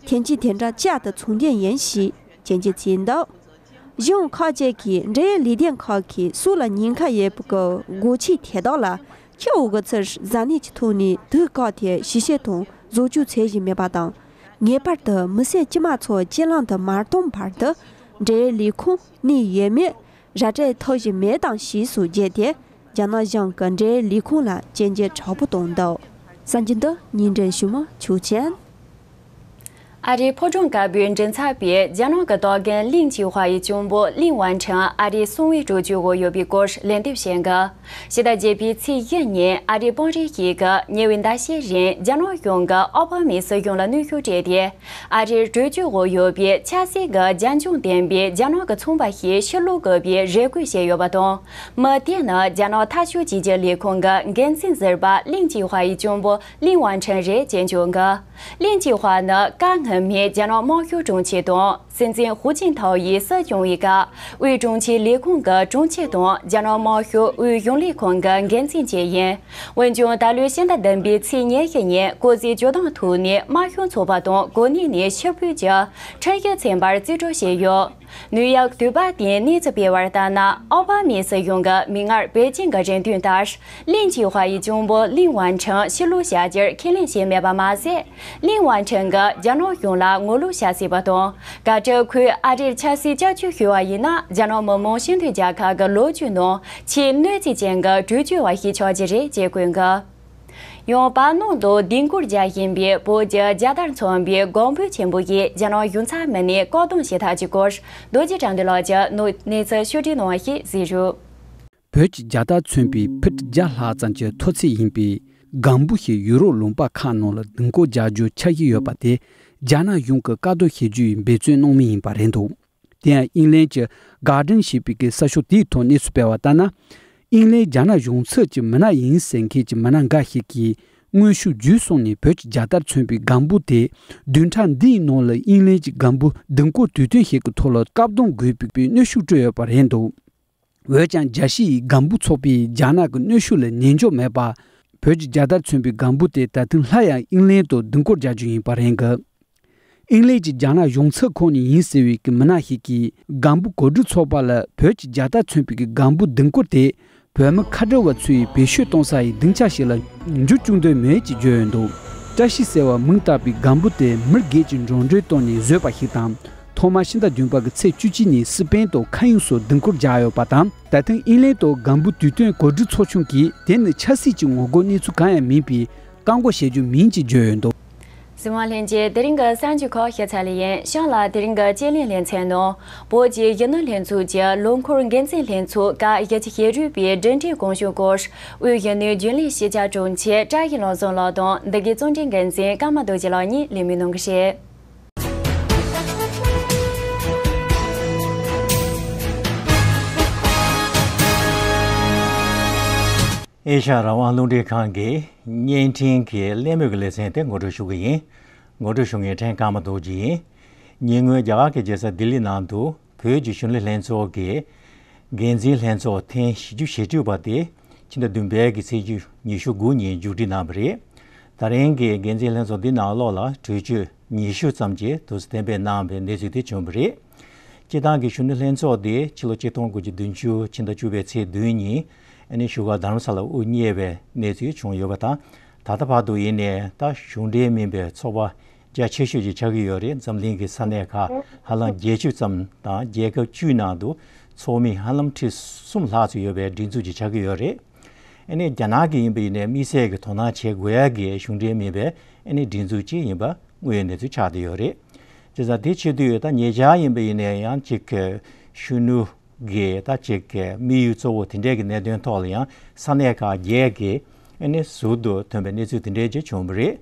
ཐེན་ཅིན་དེ་འདྲ་བསྐྱར་དུ་ཚོང་རྒྱུ་ཡིན་ཞེས་སྐྱོན་བརྗོད་བྱས་འདུག་གཞུང་ཁག་ཅིག་གིས་འབྲེལ་ཡོད་ལས་སྡེ་ཁག་གིས་སུ་ལ་ཉེན་ཁ་ཡོད་པའི་གི་སྒོ་ཁྱི་དེ་དག་ལ་ཁྱི་འོ་གི་ཚུར་ཟ་ནད་ཀྱི་ཐོག་ནས་དུག་བཀག་སྟེ་ཞིབ་བཤེར་དང་བཟོ་བཅོས་བྱེད་བཞིན་མེད་པ་དང་། ངེས་པར་དུ་མི་སེར་དཀྱུས་མ་ཚོ་གྱེན་ལངས་དུ་མ་གཏོང་བར་དུ་འབྲེལ་ཡོད་ལས་ཁུངས་ནས་ཡོད་མེད་ར་སྤྲོད་ཐུབ་བཞིན་མེད་དང་ཞེས་སོགས་བརྗོད་དེ་རྒྱ་ནག་གཞུང་གི་འབྲེལ་ཡོད་ལས་ཁུངས་ལ་སྐྱོན་བརྗོད་དྲག་པོ་བཏང་འདུག་གསར་འགྱུར་འདི་ཉིན་དྲན་ཞུ་མ་ཆོས་ཅན། ཨ་རིའི་ཕོ་བྲང་དཀར་པོའི་མགྲིན་ཚབ་པས་རྒྱ་ནག་གི་སྟག་རྒན་ལིན་ཅི་ཧྭ་ཡི་གཅུང་པོ་ལིན་ཝན་ཁྲེང་ཨ་རིའི་སྲུང་བའི་གྲོས་ཆོད་འོག་ཡོད་པའི་སྐོར་ལན་འདེབས་བྱེད་འགོ། ཕྱི་ཟླ་བརྒྱད་པའི་ཚེས་བཞི་ཉིན་ཨ་རིའི་དཔོན་རིགས་ཤིག་གིས་ཉེ་བའི་ཟླ་ཤས་རིང་རྒྱ་ནག་གཞུང་གིས་ཨོ་བྷ་མའི་སྲིད་གཞུང་ལ་གནོན་ཤུགས་སྤྲད་དེ། ཨ་རིར་གྲོས་ཆོད་འོག་ཡོད་པའི་ཆབ་སྲིད་ཀྱི་རྒྱབ་ལྗོངས་ལྡན་པའི་རྒྱ་ནག་གི་ཚོང་པ་ཞིག་ཕྱིར་ལོག་དགོས་པའི་རེ་སྐུལ་བྱས་ཡོད་པ་དང་། མི་དེ་ནི་རྒྱ་ནག་འཐབ་ཕྱོགས་གཅིག་གྱུར་ལས་ཁུངས་ཀྱི་འགན་འཛིན་ཟུར་པ་ལིན་ཅི་ཧྭ་ཡི་གཅུང་པོ་ལིན་ཝན་ཁྲེང་རེད་ཅེས་བརྗོད་འགོ། ལིན་ཅི་ཧྭ་ནི་སྐབས་སྔོན་མའི་རྒྱ་ནག་དམར་ཤོག་དྲུང་ཆེ་དང་། སྲིད་འཛིན་ཧུའུ་ཅིན་ཐའོ་ཡིས་སྲིད་སྐྱོང་བའི་སྐབས་དབུས་དྲུང་ཆེའི་ལས་ཁུངས་ཀྱི་དྲུང་ཆེ་དང་རྒྱ་ནག་དམར་ཤོག་དབུས་གཞུང་ལས་ཁང་གི་འགན་འཛིན་བཅས་ཡིན། འོན་ཀྱང་ད་ལོའི་ཕྱི་ཟླ་བདུན་པའི་ཚེས་ཉེར་བཞི་ཉིན་ལྐོག་ཟའི་སྤྱོད་སྟངས་ཐོག་ནས་དམར་ཤོག་ཚོགས་པ་དང་གོ་གནས་ནས་ཕྱིར་འབུད་ཀྱི་ཁྲིམས་གཞི་ཚན་པར་རྩིས་སྤྲོད་བྱས་ཡོད། ནིའུ་ཡོག་དུས་བབ་སྟེང་གནས་ཚུལ་སྤེལ་བར་ལྟར་ན། ཨོ་བྷ་མའི་སྲིད་གཞུང་གིས་མིག་སྔར་པེ་ཅིང་གི་རེ་འདུན་ལྟར། ལིན་ཅི་ཧྭ་ཡི་གཅུང་པོ་ལིན་ཝན་ཁྲེང་ཕྱིར་ལོག་བྱ་རྒྱུར་ཁས་ལེན་བྱས་མེད་པ་མ་ཟད། ལིན་ཝན་ཁྲེང་གིས་རྒྱ་ནག་གཞུང་ལ་ངོ་ལོག་བྱ་སྲིད་པ་དང་། གལ་ཏེ་ཁོས་ཨ་རིར་ཆབ་སྲིད་བསྐྱར་བཅོས་ཞུ་བ་ཡིན་ན། རྒྱ་ནག་མི་དམངས་སྤྱི་འཐུས་རྒྱལ་ཁབ་ཀྱི་ལོ་རྒྱུས་ནང་ཆེས་གནོད་འཚེ་ཅན་གྱི་གྲོས་ཆོད་པ་ཞིག་ཆགས་ཀྱི་རེད་ཅེས་བཀོད་འགོ། ཡང་བར་སྣང་དུ་ལྡིང་སྐོར་རྒྱག་བཞིན་པའི་བོད་ཀྱི་རྒྱལ་དར་མཚོན་པའི་སྒམ་པོ་ཆེན་པོ་ཞིག་རྒྱ་ནག་གཞུང་ཚབ་མི་སྣས་བཀག་སྡོམ་བྱས་ཐག་གི་སྐོར། རྡོ་རྗེ་དགྲ་འདུལ་ལགས་ཀྱིས་གནས་ཚུལ་ཕྱོགས་སྒྲིག་གནང་བ་ཞིག་གཟིགས་རོགས། བོད་ཀྱི་རྒྱལ་དར་མཚོན་པའི་ཕུཊ་བརྒྱ་ལྷག་ཙམ་གྱི་མཐོ་ཚད་ཡིན་པའི་སྒམ་པོ་ཞིག་ཡུ་རོབ་ལུང་པ་ཁག་ནང་ལ་ལྡིང་སྐོར་རྒྱག་རྒྱུ་འཆར་གཞི་ཡོད་པ་དེ། རྒྱ་ནག་གཞུང་གིས་བཀག་སྡོམ་བྱེད་རྒྱུའི་འབད་བརྩོན་གནང་མུས་ཡིན་པ་རེད་འདུག་དེ་ཡང་ཨིང་ལན་གྱི་Guardian ཞེས་པའི་གི་གསར་ཤོག་དེའི་ཐོག་གནས་ཚུལ་སྤེལ་བ་ལྟར་ན། ཨིང་ལན་རྒྱ་ནག་གཞུང་ཚབ་ཀྱི་མི་སྣ་ཡིན་ཟེར་མཁན་གྱི་མི་སྣ་འགའ་ཞིག་གིས་དངོས་ཤུགས་བརྒྱུད་སོང་ནས་བོད་ཀྱི་རྒྱལ་དར་མཚོན་པའི་སྒམ་པོ་དེ་བདུན་ཕྲག་འདིའི་ནང་ལ་ཨིང་ལན་གྱི་སྒམ་པོ་ལྡིང་སྐོར་དུས་སྟོན་ཞིག་གི་ཐོག་ལ་བཀག་སྡོམ་དགོས་པའི་གནོན་ཤུགས་སྤྲོད་ཡོད་པ་རེད་འདུག་འོན་ཀྱང་རྒྱལ་སྤྱི་ཡི་སྒམ་པོ་ཚོགས་པས་རྒྱ་ནག་གི་གནོན་ཤུགས་ལ་ཉན་འཇོག་མེད་པར། བོད་ཀྱི་རྒྱལ་དར་མཚོན་པའི་སྒམ་པོ་དེ་ད་ཐེངས་སླར་ཡང་ཨིང་ལན་དུ་ལྡིང་སྐོར་རྒྱག་རྒྱུ་ཡིན་པ་རེད་འདུག་ཨིང་ལན་གྱི་རྒྱ་ནག་གཞུང་ཚབ་ཁང་ནས་ཡིན་ཟེར་བའི་གི་མི་སྣ་ཞིག་གིས་སྒམ་པོ་གོ་སྒྲིག་ཚོགས་པ་ལ་བོད་ཀྱི་རྒྱལ་དར་མཚོན་པའི་གི་སྒམ་པོ་ལྡིང་སྐོར་དེ་བོད་མི་ཁ་བྲལ་བ་ཚོས་བེད་སྤྱོད་གཏོང་ས་ཡི་སྡིངས་ཆ་ཞིག་ལ་འགྱུར་བཅུག་འདོད་མེད་ཅེས་བརྗོད་ཡོད་འདུག་བཀྲ་ཤིས་ཟེར་བ་མིང་བཏགས་པའི་སྒམ་པོ་དེ་མི་སྒེར་གྱིས་འགྲིམ་འགྲུལ་བཏང་ནས་བཟོས་པ་ཞིག་དང་། ཐོག་མར་ཕྱི་ཟླ་བདུན་པ་གི་ཚེས་བཅུ་གཅིག་ཉིན་སི་པན་དུ་མཁའ་དབྱིངས་སུ་ལྡིང་སྐོར་རྒྱག་ཡོད་པ་དང་། ད་ཐེངས་ཨིན་ལན་དུ་སྒམ་པོ་དུས་སྟོན་གོ་སྒྲིག་ཚོགས་ཆུང་གིས་དེ་ནི་ཆབ་སྲིད་ཀྱི་ངོ་རྒོལ་གནས་ཚུལ་གང་ཡང་མིན་པས་བཀག་འགོག་བྱེད་རྒྱུ་མིན་ཅེས་བརྗོད་ཡོད་འདུག་གཟིགས་མོ་ལྷན་རྒྱས། དེ་རིང་གི་གསར་འགྱུར་ཁག་ཤོད་ཚར་ལེ་ཡིན། གཤམ་ལ་དེ་རིང་གི་དཔྱད་གླེང་ལེ་ཚན་ནང་། བོད་ཀྱི་གཞོན་ནུ་ལྷན་ཚོགས་ཀྱི་ལོ་འཁོར་འགན་འཛིན་ལྷན་ཚོགས་སྐབས་བཞི་བཅུ་ཞེ་དྲུག་པའི་གྲུབ་འབྲས་གང་བྱུང་སྐོར། དབུས་གཞོན་ནུའི་རྒྱུན་ལས་ཕྱི་དྲིལ་དྲུང་ཆེ་བཀྲ་ཤིས་ལྷུན་འཛོམས་ལགས་དང་འདི་གའི་གཙོ་འགན་འཛིན་ཀརྨ་རྡོ་རྗེ་ལགས་གཉིས་གླེང་མོལ་གནང་གི་རེད། ཨེ་ཤ་ཡ་རང་དབང་རླུང་འཕྲིན་ཁང་གི་བརྙན་འཕྲིན་གྱི་གླེང་མོལ་གྱི་ལེ་ཚན་དེ་ངོ་སྤྲོད་ཞུ་གི་ཡིན། ངོ་སྤྲོད་ཞུ་མཁན་ཕྲན་ཀརྨ་རྡོ་རྗེ་ཡིན། ཉེ་སྔོན་རྒྱ་གར་གྱི་རྒྱལ་ས་ལྡི་ལི་ནང་དུ་བོད་ཀྱི་གཞོན་ནུ་ལྷན་ཚོགས་ཀྱི་འགན་འཛིན་ལྷན་ཚོགས་ཐེངས་བཞི་བཅུ་ཞེ་དྲུག་པ་དེ་ཕྱི་ཟླ་བདུན་པའི་གི་ཚེས་ཉི་ཤུ་དགུ་ཉིན་མཇུག་སྒྲིལ་གནང་བ་རེད། ད་རིང་གི་འགན་འཛིན་ལྷན་ཚོགས་འདི་ནང་ལོགས་ལ་གྲོས་ཆོད་ཉི་ཤུ་ཙམ་ཅིག་དུས་སུ་གཏན་འབེབས་གནང་བའི་གནས་ཚུལ་དེ་བྱུང་བ་རེད། སྤྱིར་བཏང་གི་གཞོན་ནུ་ལྷན་ཚོགས་དེ་ཕྱི་ལོ་ཆིག་སྟོང་དགུ་བརྒྱ་བདུན་ཅུ་ཕྱི་ཟླ་བཅུ་པའི་ཚེས་བདུན་ཉིན་ ཨ་ནི་བཞུགས་སྒར་རྡ་རམ་ས་ལ་དབུ་བརྙེས་པའི་གནས་ཚུལ་བྱུང་ཡོད་པ་དང་། ད་ལྟ་བར་དུ་ཡིན་ནའི་ད་གཞུང་འབྲེལ་མིན་པའི་ཚོགས་པ་རྒྱ་ཆེ་ཤོས་ཅིག་ཆགས་ཀྱི་ཡོད་རེད། འཛམ་གླིང་གི་ས་གནས་ཁག་ཧ་ལམ་བརྒྱད་ཅུ་ཙམ་དང་རྒྱལ་ཁབ་བཅུའི་ནང་དུ་ཚོགས་མི་ཧ་ལམ་ཁྲི་གསུམ་ལྷག་ཙམ་ཡོད་པའི་སྒྲིག་འཛུགས་ཅིག་ཆགས་ཀྱི་ཡོད་རེད། ཨ་ནི་རྒྱ་ནག་གི་ཡིན་པ་ཡིན་ནའི་དམིགས་བསལ་གྱི་དོ་སྣང་བྱེད་དགོས་ཡ་གི་གཞུང་འབྲེལ་མིན་པའི་ཨ་ནི་སྒྲིག་འཛུགས་ཅིག་ཡིན་པ་དངོས་ཡོད་གནས་ཚུལ་ཆགས་བསྡད་ཡོད་རེད། བྱས་ཙང་དེ་བྱེད་དུས་ད་ཉེ་ཆར་ཡིན་པ་ཡིན་ནའི་ཡང་ཅིག་གི་གཞོན་ནུ་གི་ད་ཅིག་གི་དམིགས་ཡུལ་གཙོ་བོ་དེ་འདྲའི་གི་གནད་དོན་ཐོག་ལ་ཡང་ས་གནས་ཁག་བརྒྱད་ཀྱི་ཨ་ནི་ཟུར་དུ་ཐོན་པའི་གནས་ཚུལ་དེ་འདྲའི་ཅིག་བྱུང་བ་རེད།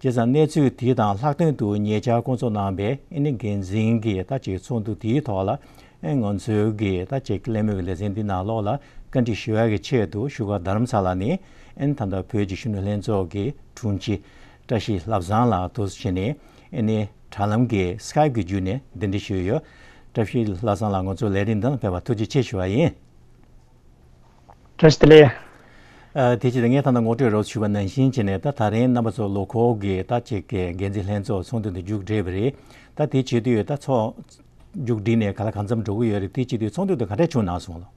བྱས་ཙང་གནས་ཚུལ་དེ་དང་ལྷག་དོན་དུ་ཉེ་ཆར་སྐོང་ཚོགས་གནང་པའི་ཨ་ནི་འགན་འཛིན་གྱི་ད་ཅིག་ཚོགས་འདུ་དེའི་ཐོག་ལ་ཨ་ང་ཚོའི་གི་ད་ཅིག་གླེང་མོལ་གྱི་ལེ་ཚན་འདི་ནང་ལོགས་ལ་བཀའ་འདྲི་ཞུ་ཡ་གི་ཆེད་དུ་བཞུགས་སྒར་རྡ་རམ་ས་ལ་ནས་ཨ་ནི་ད་ལྟ་བོད་ཀྱི་གཞོན་ནུ་ལྷན་ཚོགས་ཀྱི་དྲུང་ཆེ་བཀྲ་ཤིས་བློ་བཟང་ལགས་འདུག་སེ་བྱས་ནས་ཨ་ནི་དྲ་ལམ་གྱི་སི་ཀའེབ་ཀྱི་བརྒྱུད་ནས་གདན་འདྲེན་ཞུས་ཡོད། བཀྲ་ཤིས་བློ་བཟང་ལགས་ང་ཚོ་ལས་རིམ་འདི་ནང་ཕེབས་པར་ཐུགས་རྗེ་ཆེ་ཞུ་བ་ཡིན། བཀྲ་ཤིས་བདེ་ལེགས། ཨ་དེ་བྱས་ཏེ་ངས་ད་ལྟ་ངོ་སྤྲོད་རོབ་ཞུས་པ་ནང་བཞིན་བྱས་ནས་ད་ད་རིང་རྣམ་པ་ཚོ་ལོ་འཁོར་གྱི་ད་ཅིག་གི་འགན་འཛིན་ལྷན་ཚོགས་ཚོགས་འདུ་འདི་མཇུག་བསྒྲིལ་བ་རེད། ད་དེ་བྱེད་དུས་ད་ཚོགས་མཇུག་བསྒྲིལ་ནས་ག་ལ་གང་འཚམ་འགྲོ་གི་ཡོད་རེད། དེ་བྱེད་དུས་ཚོགས་འདུ་དེ་ག་འདྲས་བྱུང་གནང་སོང་ལགས།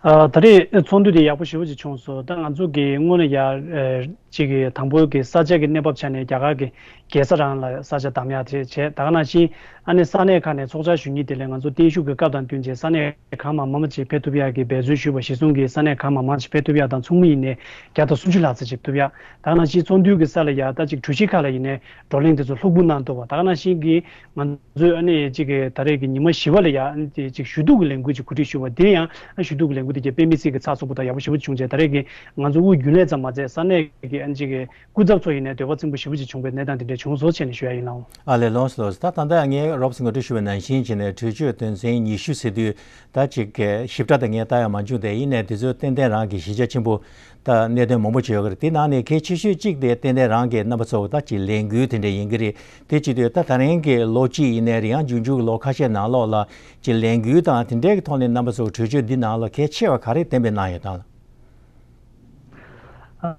ཨ་ད་རེས་ཚོགས་འདུ་དེ་ཡག་པོ་ཞེ་པོ་ཅིག་བྱུང་སོང་། ད་ང་ཚོ་གི་དངོས་གནས་ཡ་ཨ་ཅིག་གི་དང་པོ་གི་ས་ཆ་གི་གནས་བབ་ཆ་ནས་རྒྱ་གར་གྱི་རྒྱལ་ས་རང་ལ་ས་ཆ་བདམས་ཡག་དེ་བྱས། ད་ག་ནང་བཞིན་ཨ་ནི་ས་གནས་ཁག་ནས་ཚོགས་བཅར་ཞུ་མཁན་དེ་ལས་ང་ཚོ་བརྟན་བཞུགས་ཀྱི་སྐབས་དང་བསྟུན་བྱས་ས་གནས་གང་མང་མང་ཅིག་ཕེབས་ཐུབ་ཡག་གི་འབད་བརྩོན་ཞུས་པ་གཞིར་བཟུང་གིས་ས་གནས་གང་མང་མང་ཅིག་ཕེབས་ཐུབ་ཡག་དང་ཚོགས་མི་ཡིན་ནའི་བརྒྱ་དང་སུམ་ཅུ་ལྷག་ཙམ་ཅིག་ཐུབ་ཡག་ད་ག་ནང་བཞིན་ཚོགས་འདུའི་གི་ས་ལ་ཡ་ད་ཅིག་གྲོས་གཞི་ཁག་ལ་ཡིན་ནའི་བགྲོ་གླེང་དེ་ཚོ་ལྷུག་པོ་གནང་ཐུབ་པ། ད་ག་ནང་བཞིན་གྱི་ང་ཚོས་ཨ་ནི་གཅིག་གི་ད་རེས་ཀྱི་ཉི་མ་བཞི་པ་ལ་ཡ་ཨ་ནི་དེ་གཅིག་ཞུ་གཏུག་གི་ལས་འགུལ་ཅིག་གོ་སྒྲིག་ཞུས་པ་དེ་ཡང་ཨ་ཞུ་གཏུག་གི་ལས་འགུལ་དེ་གྱ་དཔེ་མི་སྲིད་ཀྱི་ཚགས་ཚུད་པོ་དང་ཡག་པོ་ཞེ་པོ་བྱུང་རྗེས་ད་རེས་ཀྱི་ང་ཚོ་དབུས་རྒྱུན་ལས་ཙམ་མ་ཚད་ས་གནས་ཀྱི་ཨ་ནི་གཅིག་གི་སྐུ་ཚབ་ཚོ་ཡིན་ནའི་འདོད་པ་ཚིམ་པོ་ཞེ་པོ་ཅིག་བྱུང་བའི་གནས་སྟངས་དེ་འདྲ་བྱུང་སོང་བྱས་ནས་ཞུ་ཡ་ཡིན་ལགས། ཨ་ལས་ལགས་སོ། ད་ད་ལྟ་ངས་རོབ་ཙམ་ངོ་སྤྲོད་ཞུས་པ་ནང་བཞིན་བྱས་ནས་གྲོས་ཆོད་དོན་ཚན་ཉི་ཤུ་ཟེར་དུས་ད་ཅིག་གི་ཞིབ་ཕྲ་དེ་ངས་ལྟ་ཡ་མ་བྱུང་སྟེ་ཡིན་ནའི་དེ་ཚོ་ཏན་ཏན་རང་གི་གཞི་རྒྱ་ཆེན་པོ་ད་གནད་དོན་མང་པོ་ཅིག་ཡོད་ཀྱི་རེད། དེ་ནང་ནས་གལ་ཆེ་ཤོས་གཅིག་དེ་ཏན་ཏན་རང་གི་རྣམ་པ་ཚོ་ད་ཅིག་ལས་འགུལ་དེ་འདྲ་ཡིན་གྱི་རེད། དེ་བྱེད་དུས་ད་ད་རིང་གི་ལོ་གཅིག་ཡིན་ནའི་རེད། ཡང་མཇུག་མཇུག་གི་ལོ་ཁ་ཤས་ནང་ལོགས་ལ་ཅིག་ལས་འགུལ་དང་དེ་འདྲའི་གི་ཐོག་ནས་རྣམ་པ་ཚོ་གྲོས་ཆོད་འདི་ནང་ལ་གལ་ཆེ་བ་ག་རེ་གཏན་འབེབས་གནང་ཡོད་དང་།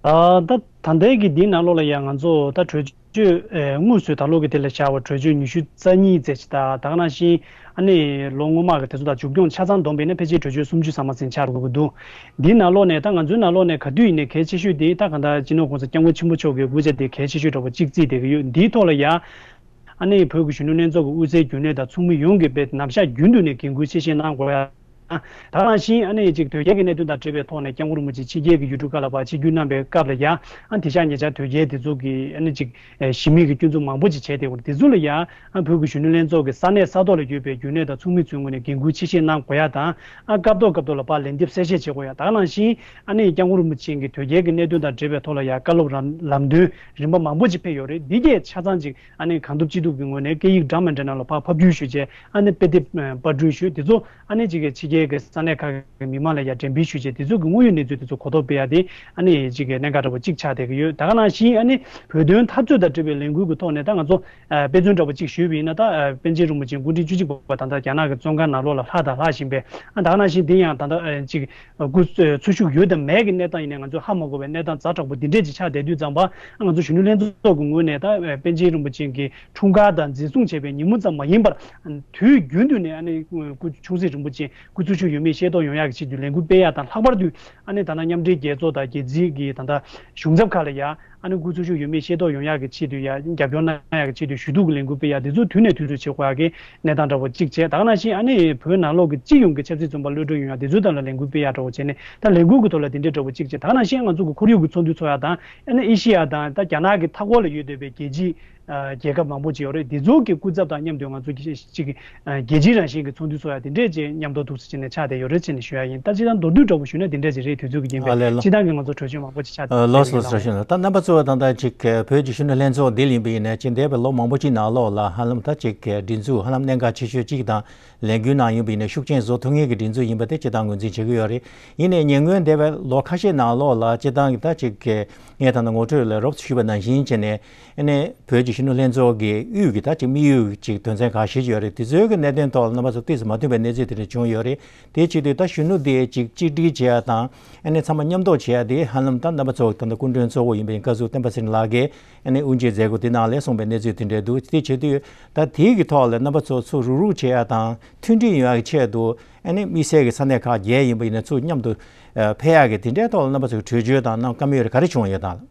ཨ་ད་ད་ལྟའི་གི་འདི་ནང་ལོགས་ལ་ཡང་ང་ཚོ་ད་གྲོས་ཆོད་ཨེ་དངོས་སུ་ད་ལོ་གི་དེ་ལ་བཞག་པ་གྲོས་ཆོད་ཉི་ཤུ་རྩ་གཉིས་ཙམ་ཞིག་དང་། ད་ག་ནང་བཞིན་ཨ་ནི་ལོ་སྔོན་མ་གི་དེ་ཚོ་དང་མཇུག་སྐྱོང་ཆ་ཚང་བསྡོམས་པས་ན་ཕལ་ཆེར་གྲོས་ཆོད་སུམ་ཅུ་ཙམ་མ་ཟིན་ཆགས་འགྲོ་གི་འདུག་འདིའི་ནང་ལོགས་ནས་ད་ང་ཚོའི་ནང་ལོགས་ནས་ག་དུས་ཡིན་ནའི་གལ་ཆེ་ཤོས་དེ་ད་གང་ལྟར་སྤྱི་ནོར་༸གོང་ས་༸སྐྱབས་མགོན་ཆེན་པོ་མཆོག་གི་སྐུ་ཕྱྭ་དེ་གལ་ཆེ་ཤོས་འདྲ་པོ་གཅིག་བརྩིས་བསྡད་ཀྱི་ཡོད། འདིའི་ཐོག་ལ་ཡ་ཨ་ནི་བོད་ཀྱི་གཞོན་ནུ་ལྷན་ཚོགས་ཀྱི་དབུ་རྩེའི་རྒྱུན་ལས་དང་ཚོགས་མི་ཡོངས་ཀྱིས་དཔེ་ནམ་ཞག་རྒྱུན་དུ་ནས་འགན་འཁུར་ཆེ་བཞེས་གནང་དགོས་ཡ། ད་ག་ནང་བཞིན་ཨ་ནི་ཅིག་དོལ་རྒྱལ་གྱི་གནད་དོན་དང་འབྲེལ་བའི་ཐོག་ནས་སྐྱབས་མགོན་རིན་པོ་ཆེ་ཕྱི་རྒྱལ་གྱི་ཡུལ་གྲུ་ཁག་ལ་ཡ་ཨ་དེང་སང་ཉེ་ཆར་དོལ་རྒྱལ་དེ་ཚོ་གི་ཨ་ནི་ཅིག་ཨེ་ཞི་མོལ་གྱི་སྐྱོན་འཛུགས་མང་པོ་ཅིག་བྱས་ཏེ། འོ་དེ་ཚོ་ལ་ཡ་ཨ་བོད་ཀྱི་གཞོན་ནུ་ལྷན་ཚོགས་ཀྱི་ས་གནས་ས་ཐོག་ལ་ཡོད་པའི་རྒྱུན་ལས་དང་ཚོགས་མི་ཚོའི་ངོས་ནས་འགན་འཁུར་ཆེ་བཞེས་གནང་དགོས་ཡ་དང་། ཨ་སྐབས་ཐོག་སྐབས་ཐོག་ལ་ཕར་ལན་འདེབས་གསལ་བཤད་བྱེད་དགོས་ཡ། ད་ག་ནང་བཞིན་ཨ་ནི་སྐྱབས་མགོན་རིན་པོ་ཆེ་གི་དོལ་རྒྱལ་གྱི་གནད་དོན་དང་འབྲེལ་བའི་ཐོག་ལ་ཡ་བཀའ་སློབ་ལམ་ལམ་སྟོན་རིམ་པ་མང་པོ་ཅིག་ཕེབས་ཡོད་རེད། འདི་གས་ཆ་ཚང་ཅིག་ཨ་ནི་གང་ཐུབ་ཅི་ཐུབ་ཀྱི་ངོས་ནས་སྐད་ཡིག་འདྲ་མི་འདྲ་ནང་ལ་ཕར་ཕབ་སྒྱུར་ཞུས་བྱས་ཨ་ནི་དཔེ་དེབ་ཨ་པར་སྐྲུན་ཞུས། དེ་ཚོ་ཨ་ནི་ཅིག་གི་ཕྱི་རྒྱལ་གྱི་ས་གནས་ཁག་གི་མི་མང་ལ་ཡ་འགྲེམས་སྤེལ་ཞུས་བྱས་དེ་ཚོ་གི་དངོས་ཡོད་གནས་ཚུལ་དེ་ཚོ་གོ་རྟོགས་སྤེལ་ཡ་དེ་ཨ་ནི་ཅིག་གི་གནད་འགག་འདྲ་པོ་གཅིག་ཆགས་བསྡད་ཀྱི་ཡོད། ད་ག་ནང་བཞིན་ཨ་ནི་བོད་དོན་འཐབ་རྩོད་དང་འབྲེལ་བའི་ལས་འགུལ་གྱི་ཐོག་ནས་ད་ང་ཚོ་ཨ་དཔེ་མཚོན་འདྲ་པོ་གཅིག་ཞུས་པ་ཡིན་ན། ད་ཨ་པཎ་ཆེན་རིན་པོ་ཆེ་སྐུ་ཕྲེང་བཅུ་གཅིག་པ་ད་ལྟ་རྒྱ་ནག་གི་བཙོན་ཁང་ནང་ལོགས་ལ་ལྷག་དང་ལྷག་བཞིན་པའི། ཨ་ད་ག་ནང་བཞིན་དེ་ཡང་ད་ལྟ་ཨ་ཅིག་སྐུ་འཚོ་བཞུགས་ཡོད་དམ་མེད་ཀྱི་གནས་སྟངས་ཡིན་ནའི་ང་ཚོས་ཧ་མ་གོ་བའི་གནས་སྟངས་ཛ་དྲག་པོ་འདི་འདྲས་ཅིག་ཆགས་བསྡད་དུས་ཙམ་པ། ང་ཚོ་གཞོན་ནུ་ལྷན་ཚོགས་ཀྱི་ངོས་ནས་ད་པཎ་ཆེན་རིན་པོ་ཆེ་གི་འཁྲུངས་སྐར་དང་འཛིན་བཟུང་བྱས་པའི་ཉིན་མོ་ཙམ་མ་ཡིན་པར་དུས་རྒྱུན་དུ་ནས་ཨ་ནི་སྐུ་ཆུང་སྲིད་རིན་པོ་ཆེ་སྐུ་འཚོ་བཞུགས་ཡོད་མེད་ཤེས་རྟོགས་ཡོང་ཡག་གི་ཆེད་དུ་ལས་འགུལ་སྤེལ་ཡག་དང་། ལྷག་པར་དུ་ཨ་ནི་ད་ལྟ་མཉམ་འབྲེལ་རྒྱལ་ཚོགས་དང་རྒྱལ་སྤྱིའི་གི་ད་ལྟ་གཞུང་ཚབ་ཁག་ལ་ཡ་ཨ་ནི་སྐུ་འཚོ་བཞུགས་ཡོད་མེད་ཤེས་རྟོགས་ཡོང་ཡག་གི་ཆེད་དུ་ཡ་རྒྱབ་སྐྱོར་གནང་ཡག་གི་ཆེད་དུ་ཞུ་གཏུག་གི་ལས་འགུལ་སྤེལ་ཡག་དེ་ཚོ་དུས་ནས་དུས་སུ་བྱེད་དགོས་ཡག་གི་གནས་སྟངས་འདྲ་པོ་གཅིག་བྱས། ད་ག་ནང་བཞིན་ཨ་ནི་བོད་ནང་ལོགས་ཀྱི་སྤྱི་ཡོངས་ཀྱི་ཆབ་སྲིད་བཙོན་པ་གློད་གྲོལ་ཡོང་ཡ་དེ་ཚོའི་ཐད་ལ་ལས་འགུལ་སྤེལ་ཡ་འདྲ་པོ་བྱས་ནས་ད་ལས་འགུལ་གྱི་ཐོག་ལ་དེ་འདྲའི་འདྲ་པོ་གཅིག་བྱས། ད་ག་ནང་བཞིན་ང་ཚོ་གི་ཁོར་ཡུག་གི་ཚོགས་འདུ་ཚོགས་ཡ་དང་ཨ་ནི་ཨེ་ཤི་ཡ་དང་ད་རྒྱ་ནག་གི་མཐའ་འཁོར་ལ་ཡོད་བསྡད་པའི་རྒྱལ་སྤྱིའི་ཨ་རྒྱལ་ཁབ་མང་པོ་ཅིག་ཡོད་རེད། དེ་ཚོ་གི་སྐུ་ཚབ་དང་མཉམ་དུ་ང་ཚོ་གི་གཅིག་གི་ཨ་རྒྱལ་སྤྱིའི་རང་བཞིན་གྱི་ཚོགས་འདུ་ཚོགས་ཡ་དེ་འདྲས་ཅིག་མཉམ་དུ་འདུག་སེ་བྱས་ནས་ཆགས་བསྡད་ཡོད་རེད་ཅེས་ནས་ཞུ་ཡ་ཡིན། ད་སྤྱིར་བཏང་མདོར་བསྡུས་འདྲ་པོ་ཞུས་ན་དེ་འདྲས་ཅིག་རེད། དུས་ཚོད་ཀྱི་རྐྱེན་པས་ཨ་ལས་ལགས། སྤྱིར་བཏང་གི་ང་ཚོ་གྲོས་ཆོད་མང་པོ་ཅིག་ཆགས་བསྡད་ཡོད་རེད་ལགས། ལགས་སོ། ད་ལྟ་ཅིག་བོད་ཀྱི་གཞོན་ནུ་ལྷན་ཚོགས་འདི་ཡིན་པ་ཡིན་ན་ཅིག་འདས་པའི་ལོ་མང་པོ་ཅིག་ནང་ལོགས་ལ་ཧ་ལམ་ད་ཅིག་སྒྲིག་འཛུགས་ཧ་ལམ་གནད་འགག་ཆེ་ཤོས་ཅིག་དང་ལས་འགུལ་གནང་ཡོང་པ་ཡིན་ན་ཤུགས་རྐྱེན་བཟོ་ཐུབ་མཁན་གྱི་སྒྲིག་འཛུགས་ཡིན་པ་དེ་སྤྱིར་བཏང་ངོས་འཛིན་བྱེད་ཀྱི་ཡོད་རེད། ཡིན་ནའི་ཉེ་སྔོན་འདས་པའི་ལོ་ཁ་ཤས་ནང་ལོགས་ལ་སྤྱིར་བཏང་གི་ད་ཅིག་གི་ངས་ད་ལྟ་ངོ་སྤྲོད་ལ་རོབ་ཙམ་ཞུས་པ་ནང་བཞིན་བྱས་ནས་ཨ་ནི་བོད་ཀྱི་ གཞོན་ནུ་ལྷན་ཚོགས་ཀྱི་དབུས་ཀྱི་ད་ཅིག་དམིགས་ཡུལ་ཅིག་དོན་ཚན་ཁག་བཞི་ཅིག་ཡོད་རེད། དེ་ཚོའི་གི་གནད་དོན་ཐོག་ལ་རྣམ་པ་ཚོ་ཏོག་ཙམ་མ་མཐུན་པའི་གནས་ཚུལ་དེ་འདྲ་བྱུང་ཡོད་རེད། དེའི་ཆེད་དུ་ད་གཞོན་ནུ་དེ་ཅིག་གཅིག་སྒྲིལ་བྱེད་ཡ་དང་ཨ་ནི་ཚང་མ་མཉམ་དུ་བྱེད་ཡ་དེ་ཧ་ལམ་ད་རྣམ་པ་ཚོ་ད་ལྟ་སྐུ་མགྲོན་གཙོ་བོ་ཡིན་པའི་བཀའ་ཟུར་བསྟན་པ་ཚེ་རིང་ལགས་ཀྱིས་ཨ་ནི་དབུ་འབྱེད་མཛད་སྒོ་དེ་ནང་ལ་གསུངས་པའི་གནས་ཚུལ་དེ་འདྲ་འདུག་དེའི་ཆེད་དུ་ད་དེའི་གི་ཐོག་ལ་རྣམ་པ་ཚོ་ཚུར་རུག་རུག་བྱེད་ཡ་དང་མཐུན་སྒྲིལ་ཡོང་ཡ་གི་ཆེད་དུ་ཨ་ནི་དམིགས་བསལ་གྱི་ས་གནས་ཁག་བརྒྱད་ཡིན་པ་ཡིན་ན་ཚུར་མཉམ་དུ་ཨ་ཕེབས་ཡག་གི་དེ་འདྲའི་ཐོག་ལ་རྣམ་པ་ཚོས་གྲོས་ཆོད་དང་གནང་བཀའ་མོལ་རེ་ག་རེ་བྱུང་ཡོད་དང་།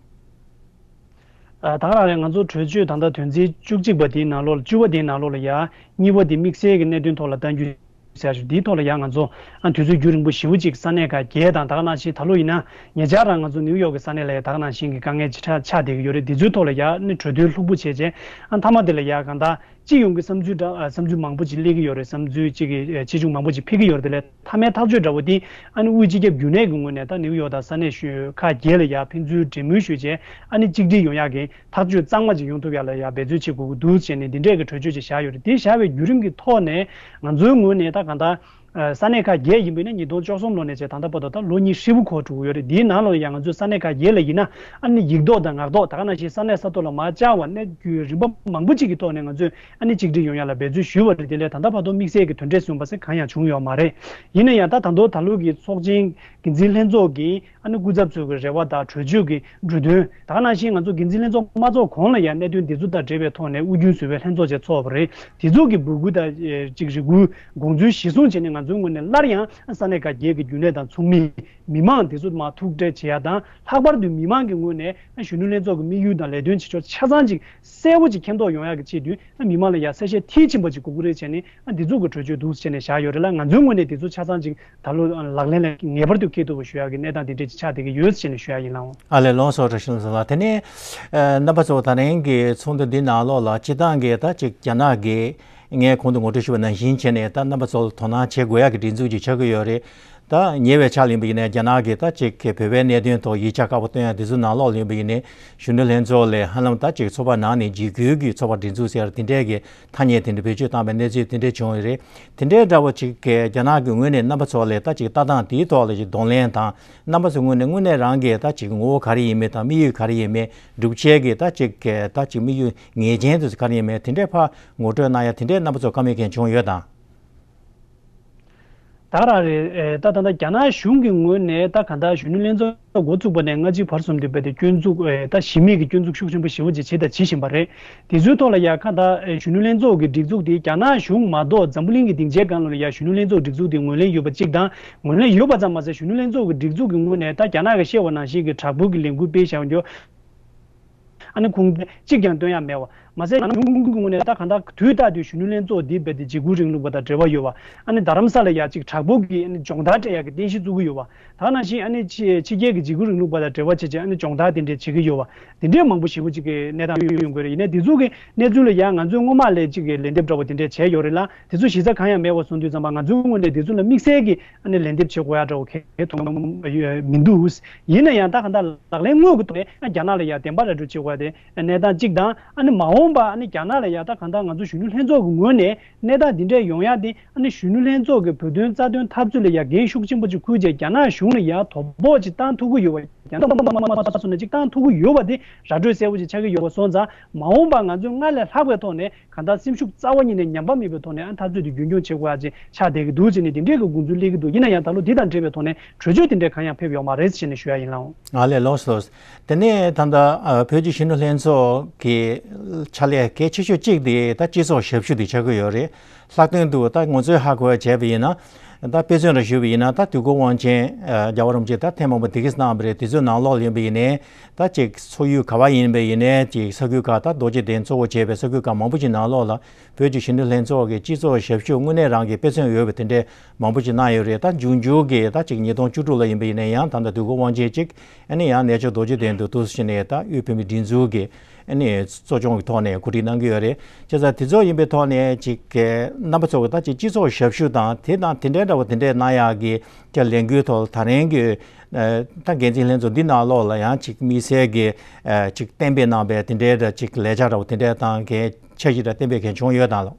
ཨ། ད་ག་རང་རེད། ང་ཚོ་གྲོས་ཆོད་ད་ལྟ་དོན་ཚན་བཅུ་གཅིག་པ་དེའི་ནང་ལོགས་ལ། བཅུ་པ་དེའི་ནང་ལོགས་ལ་ཡ་གཉིས་པ་དེ་དམིགས་བསལ་གྱི་གནད་དོན་ཐོག་ལ་གཏན་འཁེལ་ཟེར་ཞུ། དེའི་ཐོག་ལ་ཡ་ང་ཚོ་ཨ་དུས་ཚོད་རྒྱུན་རིང་པོ་ཞེ་པོ་ཅིག་ས་གནས་ཁག་བརྒྱད་དང་། ད་ག་ནང་བཞིན་ད་ལོ་ཡིན་ན་ཉེ་ཆར་རང་ང་ཚོ་ནིའུ་ཡོག་གི་ས་གནས་ལ་ཡ་ད་ག་ནང་བཞིན་གྱི་དཀའ་ངལ་ཅིག་ཆགས་ཆགས་བསྡད་ཀྱི་ཡོད་རེད། དེ་ཚོའི་ཐོག་ལ་ཡ་ནི་གྲོས་བསྡུར་ལྷུག་པོ་བྱས་རྗེས་ཨ་མཐའ་མ་དེ་ལ་ཡ་གང་ལྟར། སྤྱི་ཡོངས་ཀྱི་བསམ་ཚུལ་འདྲ། ཨ། བསམ་ཚུལ་མང་པོ་ཅིག་སླེབས་ཀྱི་ཡོད་རེད། བསམ་ཚུལ་ཅིག་གི་ཨ་ཆེ་ཆུང་མང་པོ་ཅིག་ཕེབས་ཀྱི་ཡོད་རེད། དེ་ལས་མཐའ་མའི་ཐག་གཅོད་འདྲ་བོ་དེ་ཨ་ནི་དབུས་སྤྱི་ཁྱབ་རྒྱུན་ལས་ཀྱི་ངོས་ནས་ད་ནིའུ་ཡོག་དང་ས་གནས་ཤོད་ཁག་བརྒྱད་ལ་ཡ་ཕན་ཚུན་འབྲེལ་མོལ་ཞུས་རྗེས་ཨ་ནི་གཅིག་སྒྲིལ་ཡོང་ཡག་གི་ཐག་གཅོད་གཙང་མ་ཅིག་ཡོང་ཐུབ་ཡག་ལ་ཡ་འབད་རྩོལ་བྱེད་དགོས་ཀྱི་འདུག་ཟེར་ནས་འདི་འདྲས་ཀྱི་གྲོས་ཆོད་ཅིག་བཞག་ཡོད་རེད། དེ་བཞག་པའི་བརྒྱུད་རིམ་གྱི་ཐོག་ནས་ང་ཚོའི་ངོས་ནས་ད་གང་ལྟར། ཨ། ས་གནས་ཁག་བརྒྱད་ཡིན་པས་ན་ཉིས་སྟོང་བཅུ་གསུམ་ལོ་ནས་བྱས་ད་ལྟ་བར་དུ་ད་ལོ་གཉིས་ཧྲིལ་པོ་འཁོར་འགྲོ་གི་ཡོད་རེད། འདིའི་ནང་ལོགས་ལ་ཡང་ང་ཚོས་ས་གནས་ཁག་བརྒྱད་ལ་ཡིན་ན་ཨ་ནི་ཡིག་ཐོག་དང་ངག་ཐོག་ད་ག་ནང་བཞིན་ས་གནས་ས་ཐོག་ལ་མར་བཅར་བ་ནས་རྒྱུན་རིམ་པ་མང་པོ་ཅིག་གི་ཐོག་ནས་ང་ཚོས་ཨ་ནི་གཅིག་སྒྲིལ་ཡོང་ཡག་ལ་འབད་རྩོལ་ཞུས་པ་རེད། དེ་ལས་ད་ལྟ་བར་དུ་དམིགས་བསལ་གྱི་དོན་འབྲས་སོན་པ་ཟེར་གང་ཡང་བྱུང་ཡོད་མ་རེད། ཡིན་ན་ཡང་ད་ད་དུང་ད་ལོ་གི་ཚོགས་ཆེན་འགན་འཛིན་ལྷན་ཚོགས་ཀྱི་ཨ་ནི་སྐུ་ཚབ་ཚོའི་གི་རེ་བ་དང་གྲོས་ཆོད་ཀྱི་འབྲུ་དོན། ད་ག་ནང་བཞིན་ང་ཚོ་འགན་འཛིན་ལྷན་ཚོགས་མ་ཚོགས་གོང་ལ་ཡང་གནད་དོན་འདི་ཚོ་དང་འབྲེལ་བའི་ཐོག་ནས་དབུ་རྒྱུན་བཟོ་བའི་ལྷན་ཚོགས་ཅིག་ཚོགས་པ་རེད། དེ་ཚོ་གི་འབོད་སྐུལ་དང་ཅིག་རེ་སྐུལ་དགོངས་ཚུལ་གཞིར་བཟུང་བྱས་ནས་ང་ཚོའི་ངོས་ནས་སླར་ཡང་ས་གནས་ཁག་བརྒྱད་ཀྱི་རྒྱུན་ལས་དང་ཚོགས་མི། མི་མང་དེ་ཚོ་མར་ཐུག་འཕྲད་བྱེད་ཡ་དང་། ལྷག་པར་དུ་མི་མང་གི་ངོས་ནས་གཞོན་ནུ་ལྷན་ཚོགས་ཀྱི་དམིགས་ཡུལ་དང་ལས་དོན་བྱེད་ཕྱོགས་ཆ་ཚང་ཅིག་གསལ་པོ་ཅིག་མཁྱེན་རྟོགས་ཡོང་ཡག་གི་ཆེད་དུ་མི་མང་ལ་ཡང་གསལ་བཤད་མཐིལ་ཕྱིན་པ་ཅིག་དགོས་ཀྱི་རེད་བྱས་ནས་འདི་ཚོ་གི་གྲོས་ཆོད་འདུག་ཟེར་བྱས་ནས་བཞག་ཡོད་རེད་ལ། ང་ཚོའི་ངོས་ནས་འདི་ཚོ་ཆ་ཚང་ཅིག་ད་ལོ་ལག་ལེན་ལ་ངེས་པར་དུ་འཁེལ་ཐུབ་པ་ཞུ་ཡག་གི་གནས་སྟངས་དེ་འདྲས་ཅིག་ཆགས་བསྡད་ཀྱི་ཡོད་ཟེར་ནས་ཞུ་ཡག་ཡིན་ལགས། ཨ་ལས། ལགས་སོ། བཀྲ་ཤིས་ལྷུན་གྲུབ་ལགས། དེ་ནས་ཨ་རྣམ་པ་ཚོ་ད་རིང་གི་ཚོགས་འདུ་འདི་ནང་ལོགས་ལ་སྤྱིར་བཏང་གི་ད་ཅིག་རྒྱ་ནག་གི་ངས་གོང་དུ་ངོ་སྤྲོད་ཞུས་པ་ནང་བཞིན་བྱས་ནས་ད་རྣམ་པ་ཚོ་ལ་དོ་སྣང་བྱེད་དགོས་ཡག་གི་སྒྲིག་འཛུགས་ཅིག་ཆགས་ཀྱི་ཡོད་རེད། ད་ཉེ་བའི་ཆར་ཡིན་པ་ཡིན་ནའི་རྒྱ་ནག་གི་ད་ཅིག་གི་བོད་པའི་གནད་དོན་ཐོག་ཡིག་ཆ་ཁག་པོ་བཏོན་ཡག་དེ་ཚོ་ནང་ལོགས་ལ་ཡིན་པ་ཡིན་ནའི་གཞོན་ནུ་ལྷན་ཚོགས་ལས་ཧ་ལམ་ད་ཅིག་ཚོགས་པ་ནང་ནས་འཇིགས་སྐུལ་གྱི་ཚོགས་པ་སྒྲིག་འཛུགས་ཟེར་དེ་འདྲས་ཀྱི་ཐ་སྙད་དེ་འདྲ་བེད་སྤྱོད་བཏང་བའི་གནས་ཚུལ་དེ་འདྲས་བྱུང་ཡོད་རེད། དེ་འདྲའི་འདྲ་བོ་ཅིག་གི་རྒྱ་ནག་གི་ངོས་ནས་རྣམ་པ་ཚོ་ལ་ད་ཅིག་ལྟ་སྟངས་དེའི་ཐོག་ལ་ཅིག་གདོང་ལེན་དང་། རྣམ་པ་ཚོའི་ངོས་ནས་དངོས་གནས་རང་གི་ད་ཅིག་ངོ་བོ་ག་རེ་ཡིན་མིན་དང་དམིགས་ཡུལ་ག་རེ་ཡིན་མིན། སྒྲུབ་བྱེད་ཀྱི་ད་ཅིག་གི་ད་ཅིག་དམིགས་ཡུལ་ངེས་ཅན་དེ་ཚོ་ག་རེ་ཡིན་མིན་དེ་འདྲའི་ཕར་ངོ་སྤྲོད་གནང་ཡ་དེ་འདྲའི་རྣམ་པ་ཚོ་བཀའ་མོལ་མཁན་བྱུང་ཡོད་དང་། ད་ག་རང་རེད། ཨེ། ད་ད་ལྟ་རྒྱ་ནག་གཞུང་གི་ངོས་ནས་ད་གང་ལྟར་གཞོན་ནུ་ལྷན་ཚོགས་འགོ་བཙུགས་པ་ནས་སྔ་ཕྱི་བར་གསུམ་དུ་རྦད་དེ་སྐྱོན་འཛུགས། ཨེ། ད་གཞི་མེད་ཀྱི་སྐྱོན་འཛུགས་ཤུགས་ཆེན་པོ་ཞེ་པོ་ཅིག་བྱས་དང་བྱེད་བཞིན་པ་རེད། དེ་ཚོའི་ཐོག་ལ་ཡ་ཁ་ད་གཞོན་ནུ་ལྷན་ཚོགས་ཀྱི་སྒྲིག་འཛུགས་དེ་རྒྱ་ནག་གཞུང་མ་གཏོགས་འཛམ་བུ་གླིང་གི་སྡིངས་ཆའི་སྒང་ལ་ཡ་གཞོན་ནུ་ལྷན་ཚོགས་སྒྲིག་འཛུགས་དེ་ངོས་ལེན་ཡོད་པ་གཅིག་དང་། ངོས་ལེན་ཡོད་པ་ཙམ་མ་ཟད་གཞོན་ནུ་ལྷན་ཚོགས་ཀྱི་སྒྲིག་འཛུགས་ཀྱི་ངོས་ནས་ད་རྒྱ་ནག་གིས་བཤད་པ་ནང་བཞིན་གྱི་དྲག་པོ་གི་ལས་འགུལ་སྤེལ་བཞག་རྒྱུ་ཨ་ནི་ཁུངས་གཅིག་ཀྱང་སྟོན་ཡ་མེད་པ། མ་ཟད་རྒྱ་ནག་གཞུང་གི་ངོས་ནས་ད་གང་ལྟར་དུས་རྟག་ཏུ་གཞོན་ནུ་ལྷན་ཚོགས་འདི་རྦད་དེ་འཇིགས་སྐུལ་རིང་ལུགས་པ་དང་འབྲེལ་བ་ཡོད་པ། ཨ་ནི་རྡ་རམ་ས་ལ་ཡ་གཅིག་དྲག་པོ་གི་ཨ་ནི་སྦྱོང་བརྡར་སྤྲད་ཡ་གི་རྟེན་གཞི་བཙུགས་ཀྱི་ཡོད་པ། ད་ག་ནང་བཞིན་ཨ་ནི་ཕྱི་ཕྱི་རྒྱལ་གྱི་འཇིགས་སྐུལ་རིང་ལུགས་པ་དང་འབྲེལ་བ་བྱེད་ཆེད་ཨ་ནི་སྦྱོང་བརྡར་དེ་འདྲས་བྱེད་ཀྱི་ཡོད་པ། དེ་འདྲས་མང་པོ་ཞེ་པོ་ཅིག་གི་གནས་སྟངས་ཡོང་གི་རེད། ཡིན་ནའི་དེ་ཚོ་གི་གནས་ཚུལ་ལ་ཡང་ང་ཚོས་སྔོན་མ་ལས་ཅིག་གི་ལན་འདེབས་འདྲ་བོ་དེ་འདྲས་བྱས་ཡོད་རེད་ལ། དེ་ཚོ་གཞི་རྩ་གང་ཡང་མེད་པ་སོང་དུས་ཙམ་པ་ང་ཚོའི་ངོས་ནས་དེ་ཚོ་ལ་དམིགས་བསལ་གྱི་ཨ་ནི་ལན་འདེབས་བྱེད་དགོས་ཡ་འདྲ་བོ་གལ་མཐོང་མི་འདུག། ཡིན་ན་ཡང་ད་གང་ལྟར་ལག་ལེན་དངོས་ཀྱི་ཐོག་ནས་རྒྱ་ནག་ལ་ཡང་བདེན་པ་ར་སྤྲོད་བྱེད་དགོས་ཡ་དེ་གནས་སྟངས་གཅིག་དང་། ཨ་ནི་མ་འོངས་པ་ཨ་ནི་རྒྱ་ནག་ལ་ཡང་ད་གང་ལྟར་ང་ཚོ་གཞོན་ནུ་ལྷན་ཚོགས་ཀྱི་ངོས་ནས་གནས་སྟངས་འདི་འདྲས་ཡོང་ཡ་དེ་ཨ་ནི་གཞོན་ནུ་ལྷན་ཚོགས་ཀྱི་བོད་དོན་རྩ་དོན་འཐབ་རྩོད་ལ་ཡང་འགན་ཤུགས་ཆེན་པོ་ཅིག་འཁུར་བྱས་རྒྱ་ནག་གཞུང་ལ་ཡང་དོ་ཕོག་ཅིག་བཏང་ཐུབ་ཀྱི་ཡོད་པ། རྒྱ་ནག་མ་མ་མ་མ་སོང་ནས་ཅིག་བཏང་ཐུབ་ཀྱི་ཡོད་པ་དེ་ར་སྤྲོད་གསལ་པོ་ཅིག་ཆགས་ཀྱི་ཡོད་པ་སོང་ཙང་། མ་འོངས་པ་ང་ཚོས་སྔར་ལས་ལྷག་པའི་ཐོག་ནས་གང་ལྟར་སེམས་ཤུགས་རྩ་བ་ཉིད་ནས་ཉམས་པ་མེད་པའི་ཐོག་ནས་ཨ་འཐབ་རྩོད་དེ་རྒྱུན་འཁྱོངས་བྱེད་དགོས་ཡ་ཅིག་ཆགས་བསྡད་ཀྱི་འདུག་ཅེས་ནས་དེ་འདྲའི་གི་དགོངས་ཚུལ་སླེབས་ཀྱི་འདུག། ཡིན་ན་ཡང་ད་ལོ་འདི་དང་འབྲེལ་བའི་ཐོག་ནས་གྲོས་ཆོད་དེ་འདྲའི་གང་ཡང་ཕེབས་ཡོད་མ་རེད་ཅེས་ནས་ཞུ་ཡ་ཡིན་ལགས། ང་ལས་ལོགས་སུ། དེ་ནས་ད་ལྟ་ཨ་བོད་ཀྱི་གཞོན་ནུ་ལྷན་ཚོགས་ཀྱི་ཕྱག་ལས་གལ་ཆེ་ཤོས་གཅིག་དེ་ད་སྤྱི་ཚོགས་ཞབས་ཞུ་དེ་ཆགས་ཀྱི་ཡོད་རེད། ལྷག་དོན་དུ་ད་ང་ཚོས་ཧ་གོ་བ་བྱས་པ་ཡིན་ན། ད་དཔེ་མཚོན་རེ་ཞུས་པ་ཡིན་ན། ད་དུས་འཁོར་དབང་ཆེན་ཨ་རྒྱལ་བ་རིན་པོ་ཆེ་ད་ཐེངས་མང་པོ་དེ་གས་གནང་བ་རེད། དེ་ཚོའི་ནང་ལོགས་ལ་ཡིན་པ་ཡིན་ནའི། ད་ཅིག་ཚོགས་ཡུལ་ག་བ་ཡིན་པ་ཡིན་ནའི་ཅིག་ས་ཁུལ་ཁག་ད་རྡོ་རྗེ་གདན་གཙོ་བོ་བྱས་པའི་ས་ཁུལ་ཁག་མང་པོ་ཅིག་ནང་ལོགས་ལ་བོད་ཀྱི་གཞོན་ནུ་ལྷན་ཚོགས་ཀྱི་སྤྱི་ཚོགས་ཞབས་ཞུ་དངོས་གནས་རང་གི་དཔེ་མཚོན་ཡོད་པ་དེ་འདྲའི་མང་པོ་ཅིག་གནང་ཡོད་རེད། ད་འབྱུང་འགྱུར་གྱི་ད་ཅིག་ཉིས་སྟོང་བཅུ་དྲུག་ལ་ཡིན་པ་ཡིན་ནའི་ཡང་ད་ལྟ་དུས་འཁོར་དབང་ཆེན་ཅིག་ཨ་ནི་ཡང་གནས་མཆོག་རྡོ་རྗེ་གདན་དུ་འདུག་སེ་བྱས་ནས་ད་དབུས་བོད་མིའི་སྒྲིག་འཛུགས་ཀྱི་ཨ་ནི་གཙོ་སྐྱོང་གི་ཐོག་ནས་གོ་སྒྲིག་གནང་གི་ཡོད་རེད། བྱས་ཙང་དེ་ཚོ་ཡིན་པའི་ཐོག་ནས་ཅིག་གི་རྣམ་པ་ཚོ་གི་ད་ཅིག་སྤྱི་ཚོགས་ཞབས་ཞུ་དང་དེ་དང་དེ་འདྲའི་འདྲ་བོ་དེ་འདྲའི་གནང་ཡག་གི་ཀྱི་ལས་འགུལ་ཐོག་ད་རིང་གི་ཨ་ད་འགན་འཛིན་ལྷན་ཚོགས་འདི་ནང་ལོགས་ལ་ཡང་ཅིག་དམིགས་བསལ་གྱི་ཨ་ཅིག་གཏན་འབེབས་གནང་པའི་དེ་འདྲའི་འདྲ་ཅིག་ལས་འཆར་འདྲ་བོ་དེ་འདྲའི་དང་གི་འཆར་གཞི་འདྲ་གཏན་འབེབས་མཁན་བྱུང་ཡོད་དང་ལགས།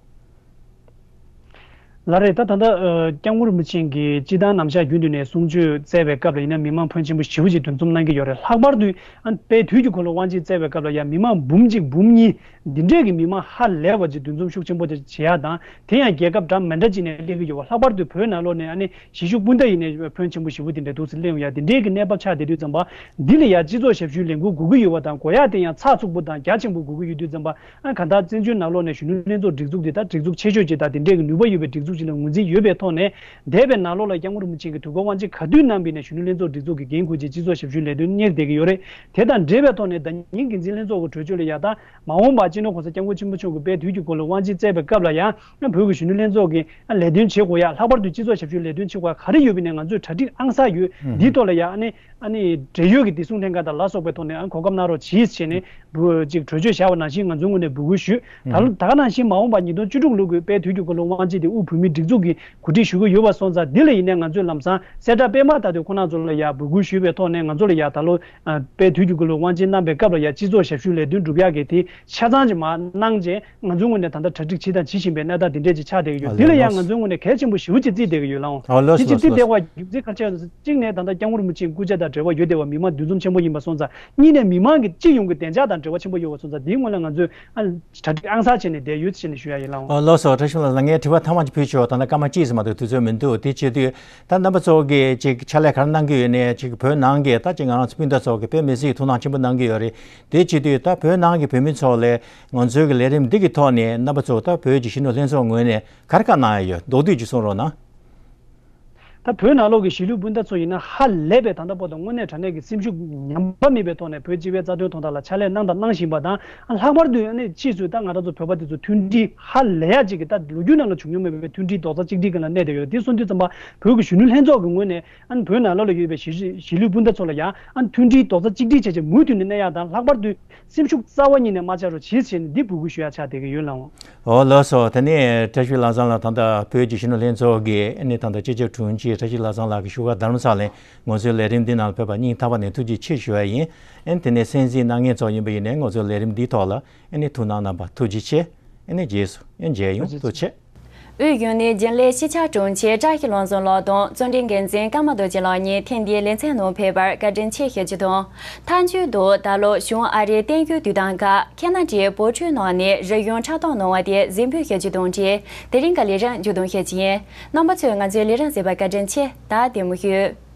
ལགས་རེད། ད་ད་ལྟ་ཨ་སྐྱབས་མགོན་རིན་པོ་ཆེ་གིས་སྤྱིར་བཏང་ནམ་ཞག་རྒྱུན་དུ་ནས་གསུང་ཆོས་སྩལ་བའི་སྐབས་ལ་ཡིན་ན་མི་མང་ཕོན་ཆེན་པོ་ཞེ་པོ་ཅིག་འདུ་འཛོམས་གནང་གི་ཡོད་རེད། ལྷག་པར་དུ་ཨ་དཔལ་དུས་ཀྱི་འཁོར་ལོ་དབང་ཆེན་སྩལ་བའི་སྐབས་ལ་ཡང་མི་མང་འབུམ་གཅིག་འབུམ་གཉིས་འདི་འདྲས་ཀྱི་མི་མང་ཧ་ལས་པ་ཅིག་འདུ་འཛོམས་ཤུགས་ཆེན་པོ་ཅིག་བྱེད་ཡ་དང་། དེ་ཡང་རྒྱལ་ཁབ་འདྲ་མི་འདྲ་ཅིག་ནས་སླེབས་ཀྱི་ཡོད་པ། ལྷག་པར་དུ་བོད་ནང་ལོགས་ནས་ཨ་ནི་གཞིས་བཞུགས་སྤུན་ཟླ་ཡིན་ནའི་ཕོན་ཆེན་པོ་ཞེ་པོ་དེ་འདྲ་འདུག་སེ་སླེབས་ཡོང་ཡ། དེ་འདྲས་ཀྱི་གནས་བབ་ཆགས་བསྡད་དུས་ཙམ་པ་འདི་ལ་ཡ་སྤྱི་ཚོགས་ཞབས་ཞུའི་ལས་འགུལ་དགོས་ཀྱི་ཡོད་པ་དང་། དགོས་ཡ་དེ་ཡང་ཚགས་ཚུད་པོ་དང་རྒྱ་ཆེན་པོ་དགོས་ཀྱི་ཡོད་དུས་ཙམ་པ། ཨ་གང་ལྟར་བཙན་བྱོལ་ནང་ལོགས་ནས་གཞོན་ནུ་ལྷན་ཚོགས་སྒྲིག་འཛུགས་འདི་ད་སྒྲིག་འཛུགས་ཆེ་ཤོས་ཅིག་དང་། དེ་འདྲས་ཀྱི་ནུས་པ་ཡོད་པའི་སྒྲིག་འཛུགས་ཅིག་ལ་ངོས་འཛིན་ཡོད་པའི་ཐོག་ནས། འདས་པའི་ནང་ལོགས་ལ་སྐྱབས་མགོན་རིན་པོ་ཆེ་གིས་དུས་འཁོར་དབང་ཆེན་ག་དུས་གནང་པ་ཡིན་ནའི་གཞོན་ནུ་ལྷན་ཚོགས་སྒྲིག་འཛུགས་ཀྱི་འགན་འཁུར་བྱས་སྤྱི་ཚོགས་ཞབས་ཞུའི་ལས་དོན་གཉེར་བསྡད་ཀྱི་ཡོད་རེད། དེ་དང་འབྲེལ་བའི་ཐོག་ནས་ཟླ་ཉིན་འགན་འཛིན་ལྷན་ཚོགས་ཀྱི་གྲོས་ཆོད་ལ་ཡ་ད་མ་འོངས་པར་སྤྱི་ནོར་གོང་ས་སྐྱབས་མགོན་ཆེན་པོ་མཆོག་གིས་དཔལ་དུས་ཀྱི་འཁོར་ལོ་དབང་ཆེན་སྩལ་བའི་སྐབས་ལ་ཡང་བོད་ཀྱི་གཞོན་ནུ་ལྷན་ཚོགས་ཀྱི་ལས་དོན་བྱེད་དགོས་ཡ། ལྷག་པར་དུ་སྤྱི་ཚོགས་ཞབས་ཞུའི་ལས་དོན་བྱེད་དགོས་ཡ་ག་རེ་ཡོད་པ་ཡིན་ནའི་ང་ཚོས་གྲ་སྒྲིག་ཨང་གསར་ཡོད། འདིའི་ཐོག་ལ་ཡ་ཨ་ནི་ཨ་ནི་འབྲེལ་ཡོད་ཀྱི་བདེ་སྲུང་ལྷན་ཁང་དང་ལ་སོགས་པའི་ཐོག་ནས་ཨ་གོ་སྐབས་གནང་རོགས་གྱིས་བྱས་ནས་འབུ་ཅིག་གྲོས་ཆོད་བཞག་པ་ནང་བཞིན་ང་ཚོའི་ངོས་ནས་འབོད་སྐུལ་ཞུས། ད་ལོ་ད་ག་ནང་བཞིན་མ་འོངས་པ་ཉིས་སྟོང་བཅུ་དྲུག་ལོ་དགུའི་དཔལ་དུས་ཀྱི་འཁོར་ལོ་དབང་ཆེན་དེ་དབུས་བོད་མིའི་སྒྲིག་འཛུགས་ཀྱིས་གོ་སྒྲིག་ཞུ་གི་ཡོད་པ་སོང་ཙང་། འདི་ལ་ཡིན་ནའི་ང་ཚོས་ལམ་སང་གསལ་བསྒྲགས་སྤེལ་མ་ཐག་ཏུ་ཁོང་རྣམ་ཚོ་ལ་ཡ་འབོད་སྐུལ་ཞུས་པའི་ཐོག་ནས་ང་ཚོ་ལ་ཡ་ད་ལོ་ཨ་དཔལ་དུས་ཀྱི་འཁོར་ལོ་དབང་ཆེན་གནང་པའི་སྐབས་ལ་ཡ་སྤྱི་ཚོགས་ཞབས་ཞུའི་ལས་དོན་སྒྲུབ་ཡག་གི་དེ་ཆ་ཚང་ཅིག་མར་གནང་རྗེས། ང་ཚོའི་ངོས་ནས་ད་ལྟ་གྲ་སྒྲིག་བྱེད་དང་བྱེད་བཞིན་པའི་གནས་སྟངས་དེ་འདྲས་ཅིག་ཆགས་བསྡད་ཀྱི་ཡོད། ཨ་འདི་ལ་ཡང་ལགས་ང་ཚོའི་ངོས་ནས་གལ་ཆེན་པོ་ཞེ་པོ་ཅིག་བརྩིས་བསྡད་ཀྱི་ཡོད་ལགས། ཨ་ལགས་སོ། དེ་ཅིག་ལགས་སོ། བརྩི་བསྡད་པ་རྒྱུ་མཚན་ག་རེ་ཆགས་ཡོད་ཟེར། གཅིག་ནས་ད་ལྟ་སྐྱབས་མགོན་རིན་པོ་ཆེའི་སྐུ་ཕྱྭ་དང་འབྲེལ་བ་ཡོད་བསྡད་པ་མི་མང་འདུ་འཛོམས་ཆེན་པོ་ཡིན་པ་སོང་ཙང་། གཉིས་ནས་མི་མང་གི་སྤྱི་ཡོངས་ཀྱི་བདེ་འཇགས་དང་འབྲེལ་བ་ཆེན་པོ་ཡོད་པ་སོང་ཙང་། དེའི་ངོས་ལ་ང་ཚོས་ཨ་གྲ་སྒྲིག་ཨང་གསར་བྱས་ནས་བསྡད་ཡོད་ཅེས་ནས་ཞུ་ཡ་ཡིན་ལགས། ཨ་ལགས་སོ། བཀྲ་ཤིས་ལགས། ངས་དྲི་བ་མཐའ་མ་ཅིག་ཕུལ་ཆོག་ད་ལྟ་སྐར་མ་གཅིག་ཙམ་མ་གཏོགས་དུས་ཚོད་མི་འདུག་དེ་བྱེད་དུས་ད་རྣམ་པ་ཚོ་གིས་ཅིག་ཕྱག་ལས་ག་རེ་གནང་གི་ཡོད་ནས། ཅིག་བོད་ནང་གི་ད་ཅིག་ང་རང་ཚོ་སྤུན་ཟླ་ཚོ་གིས་དཔེ་མི་སྲིད་ཐུགས་སྣང་ཆེན་པོ་གནང་གི་ཡོད་རེད། དེ་བྱེད་དུས་ད་བོད་ནང་གི་བོད་མི་ཚོ་ལ་ང་ཚོའི་གི་ལས་རིམ་འདི་གི་ཐོག་ནས་རྣམ་པ་ཚོ་ད་བོད་ཀྱི་གཞོན་ནུ་ལྷན་ཚོགས་ངོས་ནས་ག་རེ་བཀའ་གནང་ཡ་ཡོད། མདོར་བསྡུས་ཅིག་གསུང་རོགས་གནང་། ད་བོད་ནང་ལོགས་ཀྱི་གཞིས་ལུས་སྤུན་ཟླ་ཚོ་ཡིན་ན་ཧ་ལས་པའི་ད་ལྟ་བར་དུ་དངོས་གནས་དྲང་གནས་ཀྱི་སེམས་ཤུགས་ཉམས་པ་མེད་པའི་ཐོག་ནས་བོད་སྤྱི་པའི་རྩ་དོན་དོན་དག་ལ་ཕྱག་ལས་གནང་དང་གནང་བཞིན་པ་དང་། ལྷག་པར་དུ་ཨ་ནི་ཕྱིས་སུ་ད་ང་རང་ཚོ་བོད་པ་དེ་ཚོ་མཐུན་སྒྲིལ་ཧ་ལས་ཡ་ཅིག་གི་ད་ལོ་རྒྱུས་ནང་ལ་བྱུང་མྱོང་མེད་པའི་མཐུན་སྒྲིལ་རྡོག་རྩ་གཅིག་སྒྲིལ་གྱི་ལ་གནས་བསྡད་ཡོད། དེ་གསུངས་དུས་ཙམ་པ་བོད་ཀྱི་གཞོན་ནུ་ལྷན་ཚོགས་ཀྱི་ངོས་ནས་ཨ་ནི་བོད་ནང་ལོགས་ལ་ཡོད་པའི་གཞིས་གཞིས་ལུས་སྤུན་ཟླ་ཚོ་ལ་ཡང་ཨ་ནི་མཐུན་སྒྲིལ་རྡོག་རྩ་གཅིག་སྒྲིལ་བྱས་བྱས་མུ་མཐུད་ནས་གནས་ཡ་དང་། ལྷག་པར་དུ་སེམས་ཤུགས་རྩ་བ་ཉིད་ནས་མ་ཆག་རོགས་གྱིས་ཞེས་ནས་འདི་འབོད་སྐུལ་ཞུ་ཡ་ཆགས་བསྡད་ཀྱི་ཡོད་ལགས། འོ་ལགས་སོ། དེ་ནས་བཀྲ་ཤིས་ལྷ་བཟང་ལགས། ད་ལྟ་བོད་ཀྱི་གཞོན་ནུ་ལྷན་ཚོགས་ཀྱི་ཨ་ནི་ད་ལྟ་སྤྱི་ཁྱབ་དྲུང་ཆེ་བཀྲ་ཤིས་ལྷ་བཟང་ལགས་ཀྱི་བཞུགས་སྒར་རྡ་རམ་ས་ལ་ནས་ང་ཚོའི་ལས་རིམ་འདི་ནང་ལ་ཕེབས་པར་སྙིང་ཐག་པ་ནས་ཐུགས་རྗེ་ཆེ་ཞུ་བ་ཡིན། ཨ་ནི་དེ་ནས་གསན་གཟིགས་གནང་མཁན་ཚོ་ཡིན་པ་ཡིན་ནའི་ང་ཚོའི་ལས་རིམ་འདིའི་ཐོག་ལ་ཨ་ནི་ཐུགས་སྣང་གནང་བར་ཐུགས་རྗེ་ཆེ། ཨ་ནི་རྗེས་སུ་ཨ་ནི་མཇལ་ཡོང་། ཐུགས་རྗེ་ཆེ། དབུས་གཞོན་ནུའི་རྒྱུན་ལས་སྤྱི་ཁྱབ་དྲུང་ཆེ་བཀྲ་ཤིས་ལྷ་བཟང་ལགས་དང་གཙོ་འགན་འཛིན་ཀརྨ་རྡོ་རྗེ་ལགས་གཉིས་ཐེངས་འདིའི་ལེ་ཚན་ནང་ཕེབས་པར་བཀའ་དྲིན་ཆེ་ཞུ་རྒྱུ་དང་། མཐའ་མཇུག་ཏུ་ད་ལོ་གཞུང་ཨ་རིའི་བསྟན་རྒྱུན་དུས་དང་སྒང་ཁེ་ན་ཌའི་བོད་ཕྲུག་རྣམས་ནས་རིག་གཞུང་ཕྲ་མཐོང་གནང་བ་དེ་གཟིགས་འབུལ་ཞུ་རྒྱུ་དང་འབྲེལ་དེ་རིང་གི་ལས་རིམ་མཇུག་བསྡོམས་ཞུ་རྒྱུ་ཡིན། རྣམ་པ་ཚོས་ང་ཚོའི་ལས་རིམ་གཟིགས་པར་བཀའ་དྲིན་ཆེ། ད་བདེ་མོ་བྱོས།